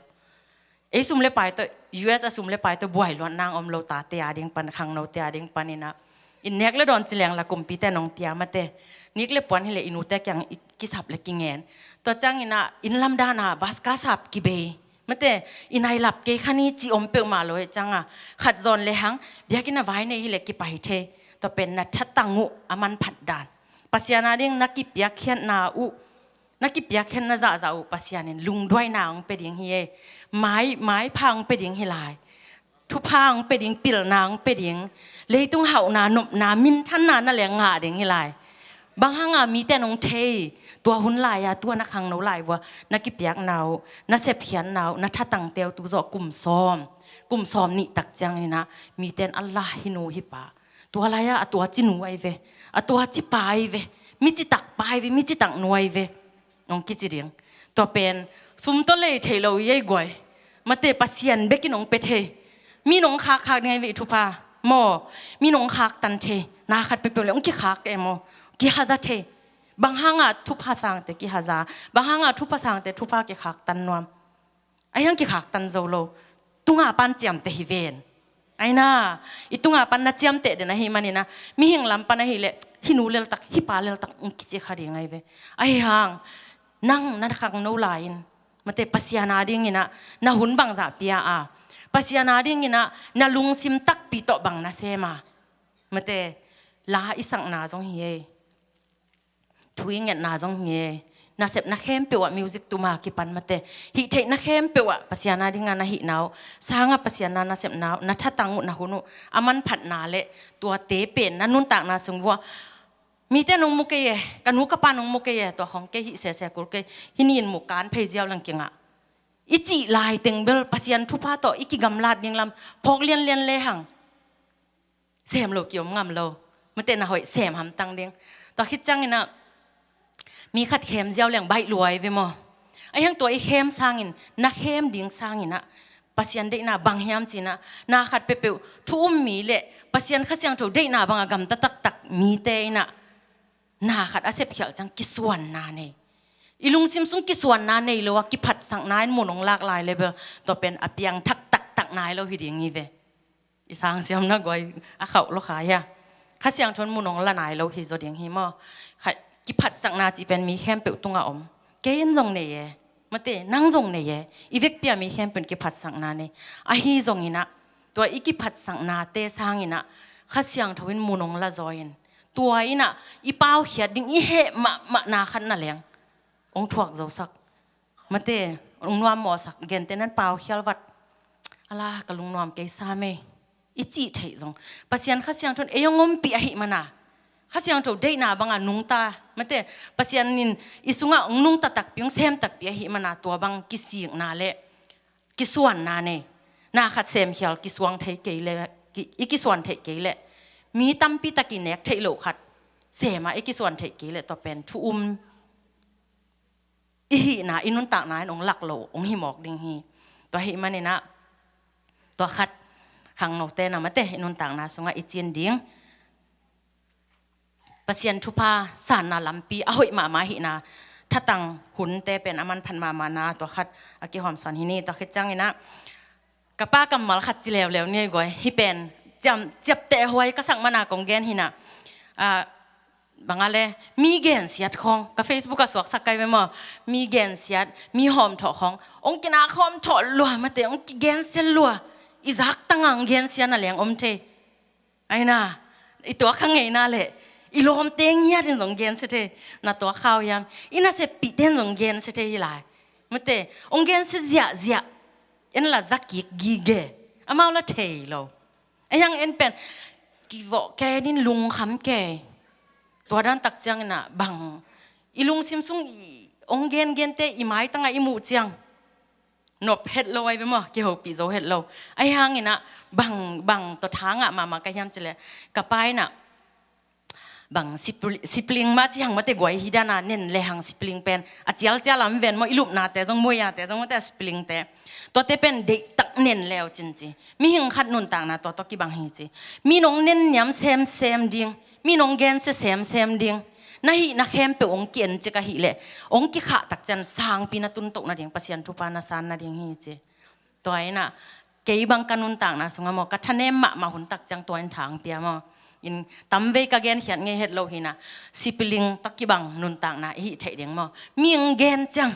Ei sum le pai tawh, U S a sum le pai tawh buai luat nang om lo, tate a ding pan, khangnote a ding pan in a, in nek le dawn ci leng la kumpite nong pia mate, nik le puan hi leh i nute kiang i kisap le kingen. Tua ciang in a inn lam dan a bus ka sap kibei mate, i nai lap kei kha ni ci om peuhmah lo e. Ciang a khat zawn le hang, biakinn a vai nei hi leh kipai thei. Tua pen na thatang uh a manphat dan, Pasian a ding na kipiakkhiatna uh, na kipiakkhiatna zahzah uh Pasian in lungduaina hong pia ding hi e. Mai, maipha hong pia ding hi lai. Thupha hong pia ding, pilna hong pia ding. Leitung hauhna, nopna, minthanna na leng ngah ding hi lai. Bang hang a mite nong thei, tua hun lai a, tua na khangno lai vua na kipiakna uh, na sepkhiatna uh, na thatangte uh tu zawh kum sawm, kum sawm nih tak ciang in a mite in a la hi nu hi pa, tua lai a a tua ci nu ai ve, a tua ci pa ai ve, mi citak pa ai ve, mi citak nu ai ve, hong kici ding. Tua pen sum tawh lei thei lo i ei guai. Mate, Pasian bek in hong pia thei. Mi nong khakkhak ding ai ve i thupha maw. Mi nong khaktan thei. Na khat peuhpeuh le hong kikhak e maw, kihaza thei. Bang hang a thupha sangte kihaza, bang hang a thupha sangte thupha kikhaktan nuam. Ahi hang kikhaktan zo lo. Tunga pan ciamteh hi ven. Ahi na, i tunga pan na ciamteh den ahih manin a, mihing lam pan ahih leh, hi nu leltak, hi pa leltak, hong kici kha ding ai ve. Ahi hang, nang na khangno lai-in, mate, Pasian a ding in a, na hun bangzah pia a, Pasian a ding in a, na lungsim takpi tawh bang na sem a, mate, la i sakna zong hi ei. Thu i ngetna zong hi e. Nasepna khempeuh ah, music tum a kipan mate, hih theihna khempeuh ah Pasian a ding a na hihna uh, sang a Pasian a nasepna uh, na thatang uh, na hun uh a manphatna le tuate pen na nuntakna sung vua, mite nong mu kei e, ka nu ka pa nong mu kei e, tua khawng kei hih sese kul kei, hih ni in mu kan phei ziau leng kingah, i cih lai teng bel Pasian thupha tawh i kigamlat ding lam phawk lianlian le hang. Sem lo kiom ngam lo. Mate, na hoih sem hamtang ding. Tua khit ciang in a, mi khat khem ziau leng baih lua ai ve maw. Ahi hang tua i khem sangin, na khem ding sangin a, Pasian deihna bang hiam ci-in a, na khat peuhpeuh thu um mi le Pasian Kha Siangtho deihna bang a gamta taktak mite in a, na khat a sepkhialh ciang kisuanna nei. I lungsim sung kisuanna nei lo a, kiphatsakna in mun hong lak lai le bel, tua pen a piangthak taktak nai lo hi ding hi ve. I sang siamna guai a khauh lo kha hia. Kha Siangtho in mun hong la nai lo hi zaw ding hi maw. Kha, kiphatsakna cih pen mi khempeuh tungah om. Kei in zong nei e. Mate, nang zong nei e. I vekpi a mi khempeuh in kiphatsakna nei. Ahi zongin a, tua i kiphatsaknate sangin a, Kha Siangtho in mun hong la zaw in, tua in ah i paukhiat ding i heh mahmahna khat na leng hong thuak zosak, mate, hong nuammawhsak, gentehna in paukhial vat, a la ka lungnuam kei sam ei, i cih theih zong, Pasian Kha Siangtho in ei hong ompih ahih mana, Kha Siangtho deihna banga nungta, mate, Pasian in i sungah hong nungta takpi, hong sem takpi ahih mana, tua bang kisikna le kisuanna nei. Na khat semkhial kisuang thei kei le, ki, i kisuan theih kei le, mi tampi tak i nek theih loh khat sem a i kisuan theih kei le, tua pen thu um i hihna, i nuntakna in hong lak lo hong hi mawk ding hi. Tua ahih manin ah, tua khat, khangnote na, mate, i nuntakna sungah i cin ding Pasian thupha sanna lampi a hoih mahmah ahihna thatang hunte pen a manphat mahmahna, tua khat a kihawmsan hi ni. Tua khit ciangin ah ka pa kammal khat ci leuleu ni ei guai, hih pen ciam, ciapteh huai ka sak mana kong gen hi na. Ah, bang a le, mi gensiat khawng, ka Facebook ah suaksak kai ve maw, mi gensiat, mi hawmthawh khawng, hong kinak hawmthawh lua, mate, hong kigensia lua, i zak tanga hong gensia na leng om thei. Ai na, i tuak kha ngeina le, i lawmte ngiatin zong gensia thei, na tuak khau hiam, i naseppihte in zong gensia thei hi lai. Mate, hong gensia ziahziah, en la za kik gige, amau la thei lo. Ahi hang en pen, kivawh kenin lungkham kei. Tua dan tak ciangin ah bang, i lungsim sung i hong gengente i maitangah i muh ciang nop het lo ai ve maw, kihopih zo het lo. Ahi hangin ah bang, bang tawh tha ngah mahmah ka hiam cih leh, ka pa in ah bang sipli-, sipling mah ci hang, mate, guai hi dan a nen le hang, sipling pen a cialcial lam ven maw, i lupnate zong, muiate zong, mate, siplingte, tuate pen deihtak nen leu cin ci. Mihing khat nuntakna tua tawh kibang hi ci. Mi nong nenniam semsem ding, mi nong gensia semsem ding, na hihna khempeuh hong ki-en cik ahih leh, hong kikhah tak ciang sangpi na tuntoh nading, Pasian thupha na san nading hi ci. Tua in ah kei bang ka nuntakna sungah maw, ka thanem mahmah hun tak ciang tua in tha hong pia maw. In tamvei ka genkhiat ngei het lo hi na, sipling tawh kibang nuntakna i hih theih ding maw. Mi hong gen ciang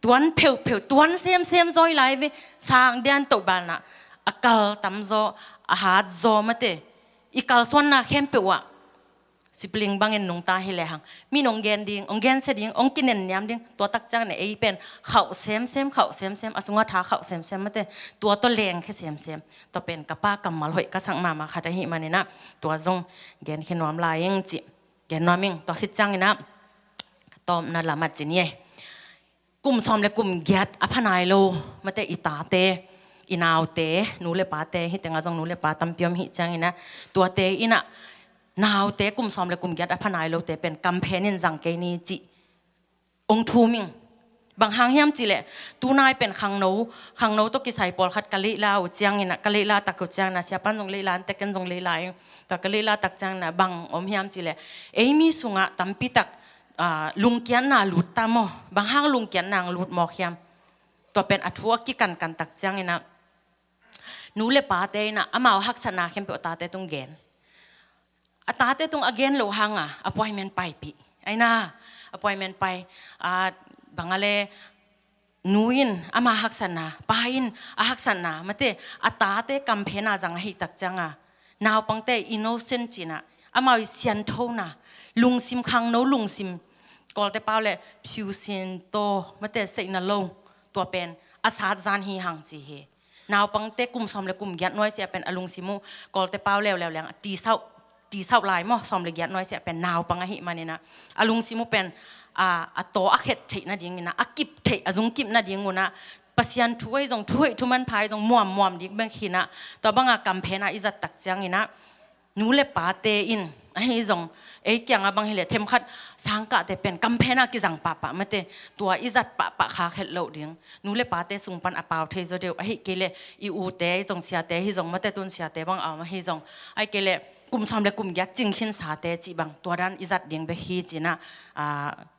tuan pheuhpheuh, tuan semsem zaw hi lai ve, sang dian toh balna, a kal tamzaw, a hatzaw, mate, i kalsuanna khempeuh ah sipling bangin nungta hi lehang, mi nong gen ding, hong gensia ding, hong kinenniam ding, tua tak ciangin ei pen khauh semsem, khauh semsem, a sungah tha khauh semsem, mate, tua tawh lengkhia semsem. Tua pen ka pa kammal hoih ka sak mahmah khat ahih manin ah, tua zong genkhe nuam lai ing ci, gen nuam ing. Tua khit ciangin ah ka tawpna lam ah ci ni ei. Kum sawm le kum giat a pha nai lo, mate, i tate, i naute, nu le pate, hih tengah zong nu le pa tampi om hi ciangin ah, tuate in ah, naute kum sawm le kum giat a pha nai lote pen kamphen in zang kei ni cih hong thum ing. Bang hang hiam cih leh, tunai pen khangno, khangno tawh kisai pawlkhat ka leihla uh ciangin ah, ka leihla tak uh ciangin ah, siapan zong leihla, ante ken zong leihla ing. Tua ka leihla tak ciangin ah bang om hiam cih leh, ei mi sungah tampi tak ah, lungkiatna lut ta maw? Bang hang lungkiatna hong lut mawk hiam? Tua pen a thu a kikankan tak ciangin ah, nu le pate in ah amau haksatna khempeuh a tate tung gen. A tate tung a gen loh hang a appointment paipih. Ai na, appointment pai, ah, bang a le, nu in ama haksatna, pa in a haksatna, mate, a tate kamphen a zang ahih tak ciang a, naupangte innocent cih in ah, amau i sianthona, lungsim khangno lungsim, Kawlte pau le phiusin taw, mate, seihna lo, tua pen a sat zan hi hang ci hi. Naupangte kum sawm le kum giat nuai sia pen a lungsim uh, Kawlte pau leuleu leng a tisauh, tisauh lai maw, sawm le giat nuai sia pen naupang ahih manin ah, a lungsim uh pen, a, a taw a khet theih nadingin ah, a kip theih, a zung kip nading un ah, Pasian thu ahi zong, thu hoih thu manpha ahi zong, muammuam ding bek hi in ah, tua banga kamphen a i zat tak ciangin ah, nu le pate in ahi zong, ei kiangah bang hi leh themkhat sangkahte pen kamphen a kizang pahpah, mate, tua i zat pahpah khak het loh ding. Nu le pate sung pan a pau thei zaw deuh, ahih kei leh i ute zong, siate hi zong, mate, tun siate bang a om ahi zong, ahih kei leh kum sawm le kum giat cing khin sate cih bang, tua dan i zat ding bek hi ci in ah, a,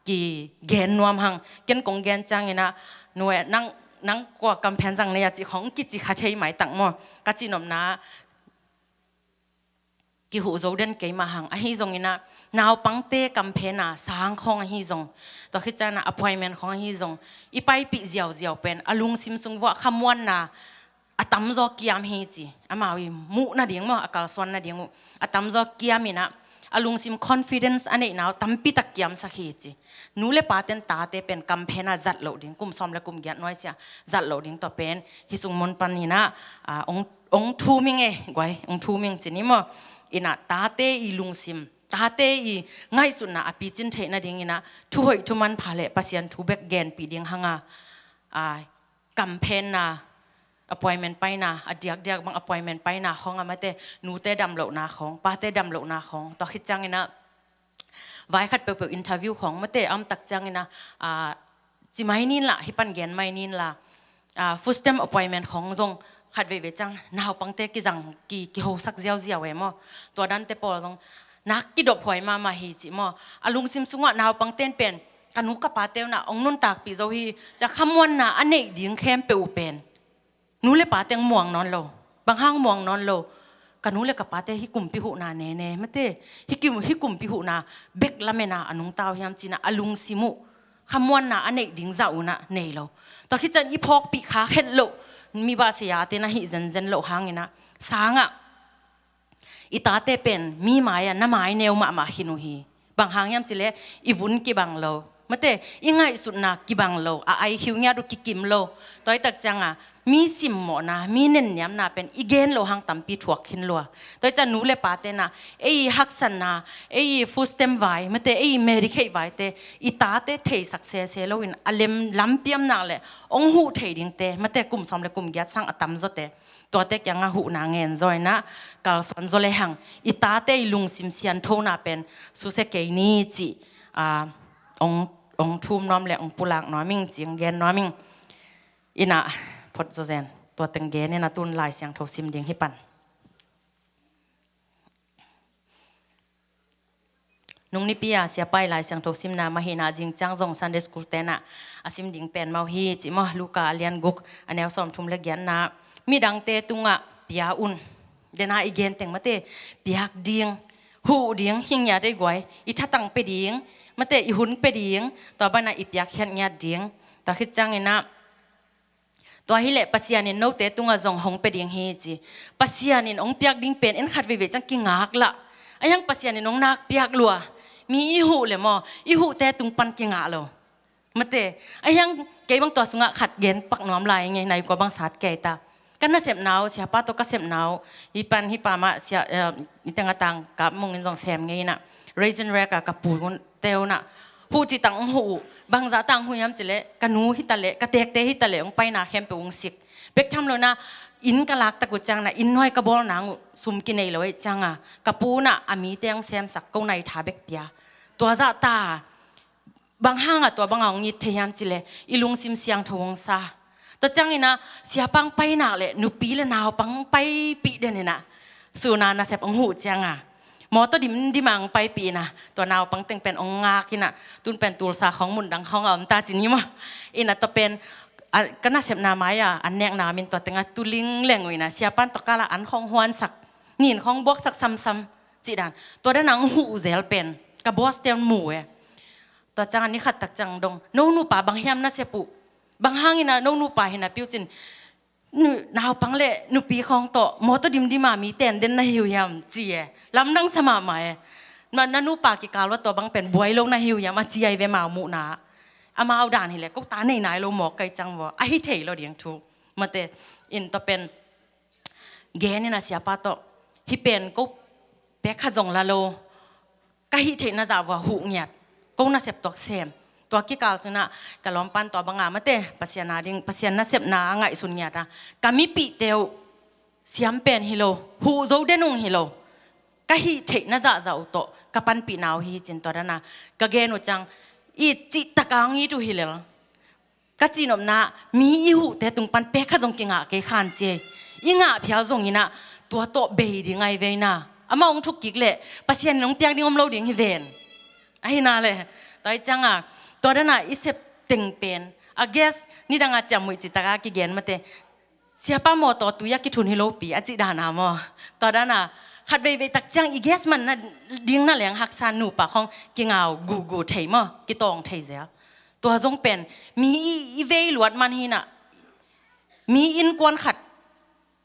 kigen nuam hang. Ken kong gen ciangin ah, nu e, nang, nang kua kamphen zang na hia cih khawng kici kha thei maitak maw, ka cihnopna kihuh zo den kei mah hang. Ahi zongin ah, naupangte kamphen a sang khawng ahi zong, tua khit ciangin ah appointment khawng ahi zong, i paipih ziauziau pen a lungsim sung vuah khamuanna a tamzaw kiam hi ci. Amau i muh nading maw, a kalsuan nading uh a tamzaw kiam in ah, a lungsim confidence a neihna uh tampi tak kiamsak hi ci. Nu le pate'n tate pen kamphen ah zat loh ding, kum sawm le kum giat nuaisiah zat loh ding tawh pen hih sung mun panin ah, ah, ong, ong thum ing e, guai, ong thum ing ci ni maw. In ah tate i lungsim, tate i ngaihsutna a picin theih nadingin ah, thuhoih thumanpha le Pasian thu bek genpih ding hang a, ah, kamphenna, appointment paina, a diakdiak bang appointment paina khawng a, mate, nute damlohna khawng, pate damlohna khawng, tua khit ciangin ah, vai khat peuhpeuh interview khawng, mate, a om tak ciangin ah, ah, ci mai nin la, hih pan gen mai nin la, ah, food stamp appointment khawng zong khat veivei ciang naupangte kizang, ki, kihosak ziauziau e maw. Tua dante pawl zong nak kidophuai mahmah hi ci maw. A lungsim sungah naupangte'n pen, ka nu ka pate un ah ong nuntakpih zo hi, cia khamuanna a neih ding khempeuh uh pen nu le pate ong muang nawn lo. Bang hang muang nawn lo? Ka nu le ka pate hih kumpi huhna nene, mate, hih kim, hih kumpi huhna bek lamena a nungta uh hiam ci-in ah a lungsim uh khamuanna a neih ding zah un ah nei lo. Tua khit ciang i phawkpih khak het loh, mi bah sia-a te'n ah hih zenzen loh hangin ah, sangah i tate pen mi mai-ah na mai neu mahmah khin uh hi. Bang hang hiam cih leh i vun kibang lo, mate, i ngaihsutna kibang lo, a I Q ngiat uh kikim lo. Tua hi tak ciangah mi simmawhna, mi nenniamna pen i gen loh hang tampi thuak khin lua. Tua hi ciang nu le pate'n ah ei i haksatna, ei i food stamp vai, mate, ei i Medicaid vaite i tate theisak sese loin a lem lampiam nak le ong huh thei dingte, mate, kum sawm le kum giat sang a tamzawte, tuate kiangah huhna ngen zaw in ah, kalsuan zaw le hang, i tate i lungsim sianthona pen susia kei ni cih, ah, ong, ong thum nuam le ong pulak nuam ing, ci ong gen nuam ing. In ah, phot zaw zen, tua teng gen in ah, tun Lai Siangtho sim ding hi pan. Nung nipi-a siapa i Lai Siangtho simna mah hi-in ah, zing ciang zong Sunday School te'n ah a sim ding pen mah uh hi ci maw. Luka a lian guk, a neu sawmthum le giatna, midangte tungah pia un. Dena i gen teng, mate, piak ding, huh ding hi ngiat ei guai, i thatang pia ding, mate, i hun pia ding, tua banah i piakkhiat ngiat ding. Tua khit ciangin ah, tua hi leh Pasian in note tungah zong hong pia ding hi ci. Pasian in hong piak ding pen en khat veivei ciang kingak lah. Ahi hang Pasian in hong nak piak lua. Mi i huh le maw, i huhte tung pan kingah lo. Mate, ahi hang kei bang tua sungah khat gen pak nuam lai ing e, nai kua bang sat kei ta. Ka nasepna uh, siapa tawh ka sepna uh, hih pan hih pa mah sia, eh, i teng a tang kap mungin zong sem ngei in ah, raisin rek ah ka pu un teu na, huh cih tang ong huh uh. Bangzah tang huh hiam cih leh, ka nu hi ta leh, ka tekte hi ta leh, ong paina khempeuh ong sik. Bek tham lo in ah, inn ka lak tak uh ciang in ah, inn nuai ka bawl nang uh sum kinei lo ahih ciang a, ka pu in ah a mite ong semsak, ko nai tha bek pia. Tua zah ta, bang hang a tua bang a ong it thei hiam cih leh, i lungsim siangtho ong sa. Tua ciangin ah, siapa ong pai nak leh, nupi le naupang ong paipih den in ah, sun a nasep ong huh ciang a, mawtaw dimdim a ong paipih in ah, tua naupang teng pen ong ngak in ah, tun pen Tulsa khawng, mun dang khawng a om ta ci ni maw. In ah tua pen, a, ka nasepna mai-a an nekna om in, tua teng ah tu lingleng uh in ah, siapa in tua kal ah an khawng huansak, nin khawng buaksak samsam cih dan, tua dan a ong huh uh zel pen ka boss te in mu e. Tua ciang a ni khat tak ciang dong, "No nupa bang hiam nasep uh? Bang hangin ah no nupa hi napi uh cin, nu-, naupang le nupi khawng tawh mawtaw dimdim a mi ten den na hi uh hiam?" ci e. Lamdang sa mahmah e. "Na, na nupa kikal uah tua bang pen buai lo na hi uh hiam?" a ci ai ve, amau muhna. Amau dan hi leh, ko ta nei nai lo mawk ka hih ciang vua, a hi thei lo ding thu. Mate, in tua pen gen in ah siapa tawh, "Hih pen ko pek khat zong la lo, ka hih theih na zah vua huh ngiat, ko nasep tuak sem." Tua kikal sung in ah, ka lawmpa in tua bang a, mate, Pasian a ding, Pasian nasepna a ngaihsun ngiat a, "Ka mipihte uh siam pen hi lo, huh zo den ung hi lo, ka hih theih na zahzah uh tawh ka panpihna uh hi," cin tua dan a ka gen uh ciang, "I cih tak a ong it uh hi lel. Ka cihnopna, mi i huhte tung pan pek khat zong kingah kei khan," ci e. I ngah phial zong in ah, tua tawh bei ding ai ve in ah. Amah ong thuk kik leh, Pasian in ong piak ding om lo ding hi ven. Ahi na leh, tua ahih ciang a, tua dan a i sep teng pen, a gas, nidang a ciamnuih cih tak a kigen mate, siapa mawtaw tui a kithun hi lopi a cih dan a maw. Tua dan a, khat veivei tak ciang i gas man nading na leng haksa, nupa khawng kingau gugu thei maw, kitawng thei zel. Tua zong pen, mi i, i vei luat man hi in ah, mi innkuan khat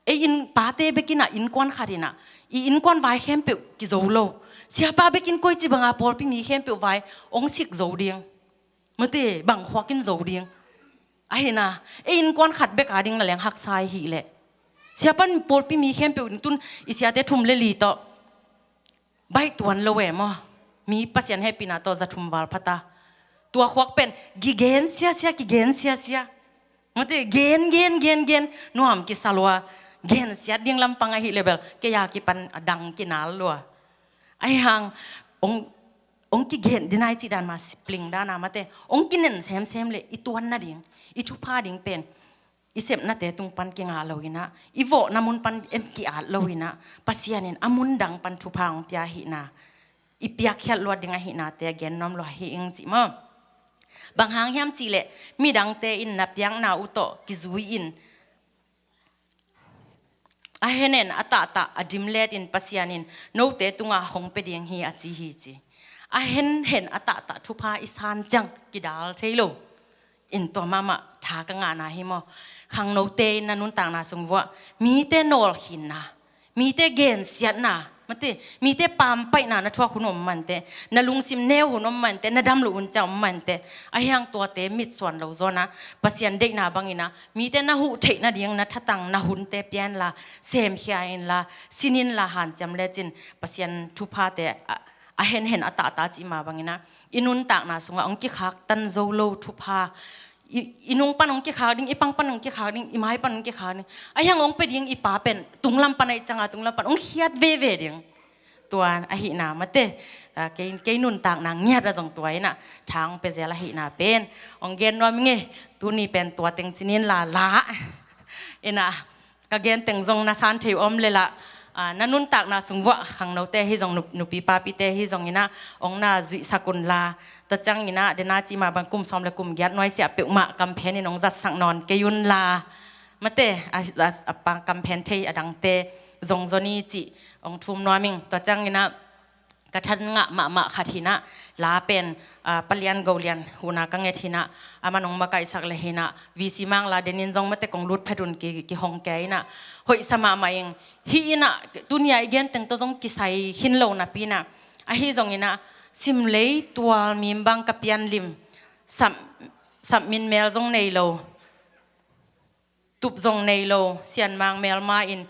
Ei inn pate bek in ah innkuan khat in ah i innkuan vai khempeuh kizo lo. Siapa bek in koici banga pawlpi mi khempeuh vai hong sik zo ding. Mate, bang khuak in zo ding. Ahi na, ei innkuan khat bek a ding na leng haksa i hih leh. Siapa in pawlpi mi khempeuh in tun i siate thum le li tawh baih tuan lo e maw. Mi Pasian hehpihna tawh za thum val phata. Tua khuak pen kigen siasia, kigen siasia. Mate, gen, gen, gen, gen. Nuam kisa lua. Gen siat ding lampang ahih leh bel kei a kipan a dang kinal lua. Ahi hang, hong, hong kigen ding a i cih dan mah sipling dan a mate. Hong kinen semsem leh i tuan nading, i thupha ding pen i sepnate tung pan kingah lo in ah, i vawhna mun pan en ki-at lo in ah, Pasian in a mun dang pan thupha hong pia ahihna i piakkhiat luat ding ahihnate a gen nuam lua hi ing cih maw. Bang hang hiam cih leh midangte in na piakna uh tawh kizui in a henhen a tahtah a dimlet in Pasian in note tungah hong pia ding hi a ci hi ci. A henhen a tahtah thupha i san ciang kidal thei lo. In tua mahmah tha ka ngahna hi maw. Khangnote in na nuntakna sung vuah mite nawlkhinna, mite gensiatna, mate, mite pampaihna na thuak hun om mante, na lungsim neu hun om mante, na dam loh hun ciang om mante, ahi hang tuate mitsuan lo zawn a, Pasian deihna bangin ah mite na huh theih nading na thatang na hunte pia inla, semkhia inla, sin inla, hanciam lecin Pasian thuphate a, a henhen a tahtah cih mah bangin ah i nuntakna sungah hong kikhaktan zo lo thupha, i, i nung pan hong kikhak ding, i pang pan hong kikhak ding, i mai pan hong kikhak ding, ahi hang hong pia ding i Pa pen tunglam pan ahih cianga tunglam pan hong khiat veve ding. Tua ahihna mate, a, kei, kei nuntakna ngiat a zong tua in ah tha hong pia zel ahihna pen hong gen nuam ing e. Tuni pen tua teng ci-in la la in ah ka gen teng zong na san thei uh om leh lah, a, na nuntakna sung vuah khangnote hi zong, nup-, nupi papite hi zong in ah hong na zuihsak unla. Tua ciangin ah dena cih mah bang kum sawm le kum giat nuaisiah peuhmah kamphen in hong zatsak nawn kei unla. Mate, a, a, a pang kamphen thei a dangte zong zaw ni cih hong thum nuam ing. Tua ciangin ah ka than ngah mahmah khat hi in ah, la pen, a, Pa Lian Go Lian hun a ka nget hi in ah, aman hong makaihsak leh hi in ah, V C Mang la den in zong mate kong lut phet un ki, kihong kei in ah. Hoihsa mahmah ing. Hih in ah, tuni a i gen teng tawh zong kisai khin lo napi in ah, ahi zongin ah, simlei tual mim bang ka pian lim, sam, sam min mel zong nei lo, tup zong nei lo, Sian Mang melma in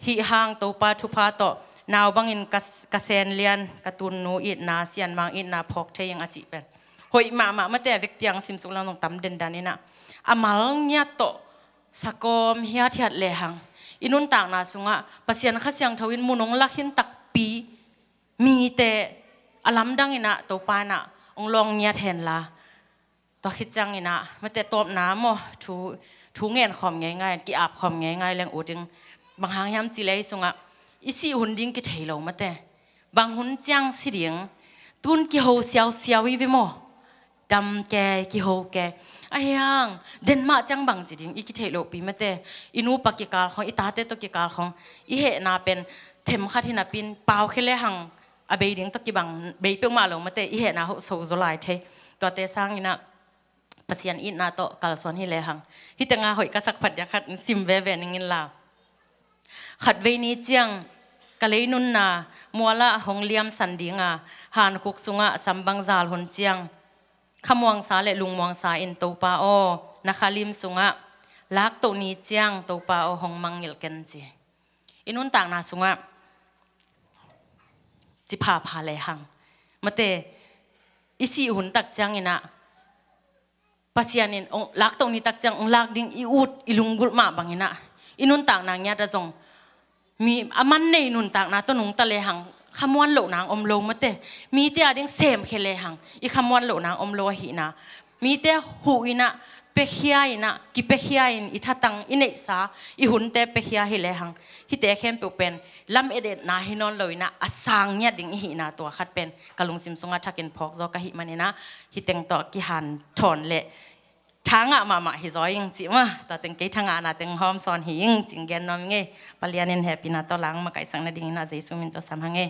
hih hang Topa thupha tawh nau bangin ka, ka sen lian, ka tunnu itna, Sian Mang itna phawk thei ing a cih pen hoih mahmah mate, a vekpi-a simsuk lang zong tam dendan in ah, a mal ngiat tawh sakawm hiathiat lehang i nuntakna sungah Pasian Kha Siangtho in mun hong lak khin takpi mite a lamdang in ah Topa in ah hong lawng ngiat henla. Tua khit ciangin ah mate, tawpna maw, thu, thu ngen khawm ngeingai, ki-ap khawm ngeingai leng ut ing. Bang hang hiam cih leh ei sungah i sih hun ding kithei lo mate. Bang hun ciang si ding, tun kiho siausiau i ve maw. Dam kei, kiho kei. Ahi hang den mah ciang bang ci ding i kithei lopi mate. I nupa kikal khawng, i tate tawh kikal khawng, i hehna pen themkhat hi napi-in pau khia lehang a bei ding tawh kibang bei peuhmah lo mate, i hehna hoh so zaw lai thei. Tuate sangin ah Pasian itna tawh kalsuan hi lehang, hih teng a hoih ka sak phat diak khat sim veve ning inla. Khatvei ni ciang ka lei nunna mual ah hong liamsan ding a, hankhuk sungah sambang zal hun ciang khamuangsa le lungmuangsa in, Topa aw, na kha lim sungah laktoh ni ciang Topa aw hong mangngilh ken ci. I nuntakna sungah ci phapha lehang mate, i sih hun tak ciangin ah Pasian in hong laktoh ni tak ciang hong lak ding i ut i lunggulh mah bangin ah, i nuntakna ngiat ah zong mi a man nei nuntakna tawh nungta lehang khamuan loh nang om lo mate. Mite a ding semkhia lehang i khamuan loh nang om lo ahihna. Mite huh in ah, piakhia in ah, kipiakhia in i thatang, i neihsa, i hunte piakhia hi lehang, hihte khempeuh pen lam etetna hi nawn lo in ah, a sang ngiat ding i hihna tua khat pen ka lungsim sungah thakin phawk zaw ka hih manin ah, hih teng tawh kihanthawn leh tha ngah mahmah hi zaw ing cih mah. Tua teng kei tha ngahna teng hawm sawn hi ing cih gen nuam ing e. Pa Lian in hehpihna tawh la hong makaihsak nadingin ah Jesu min tawh sam hang e.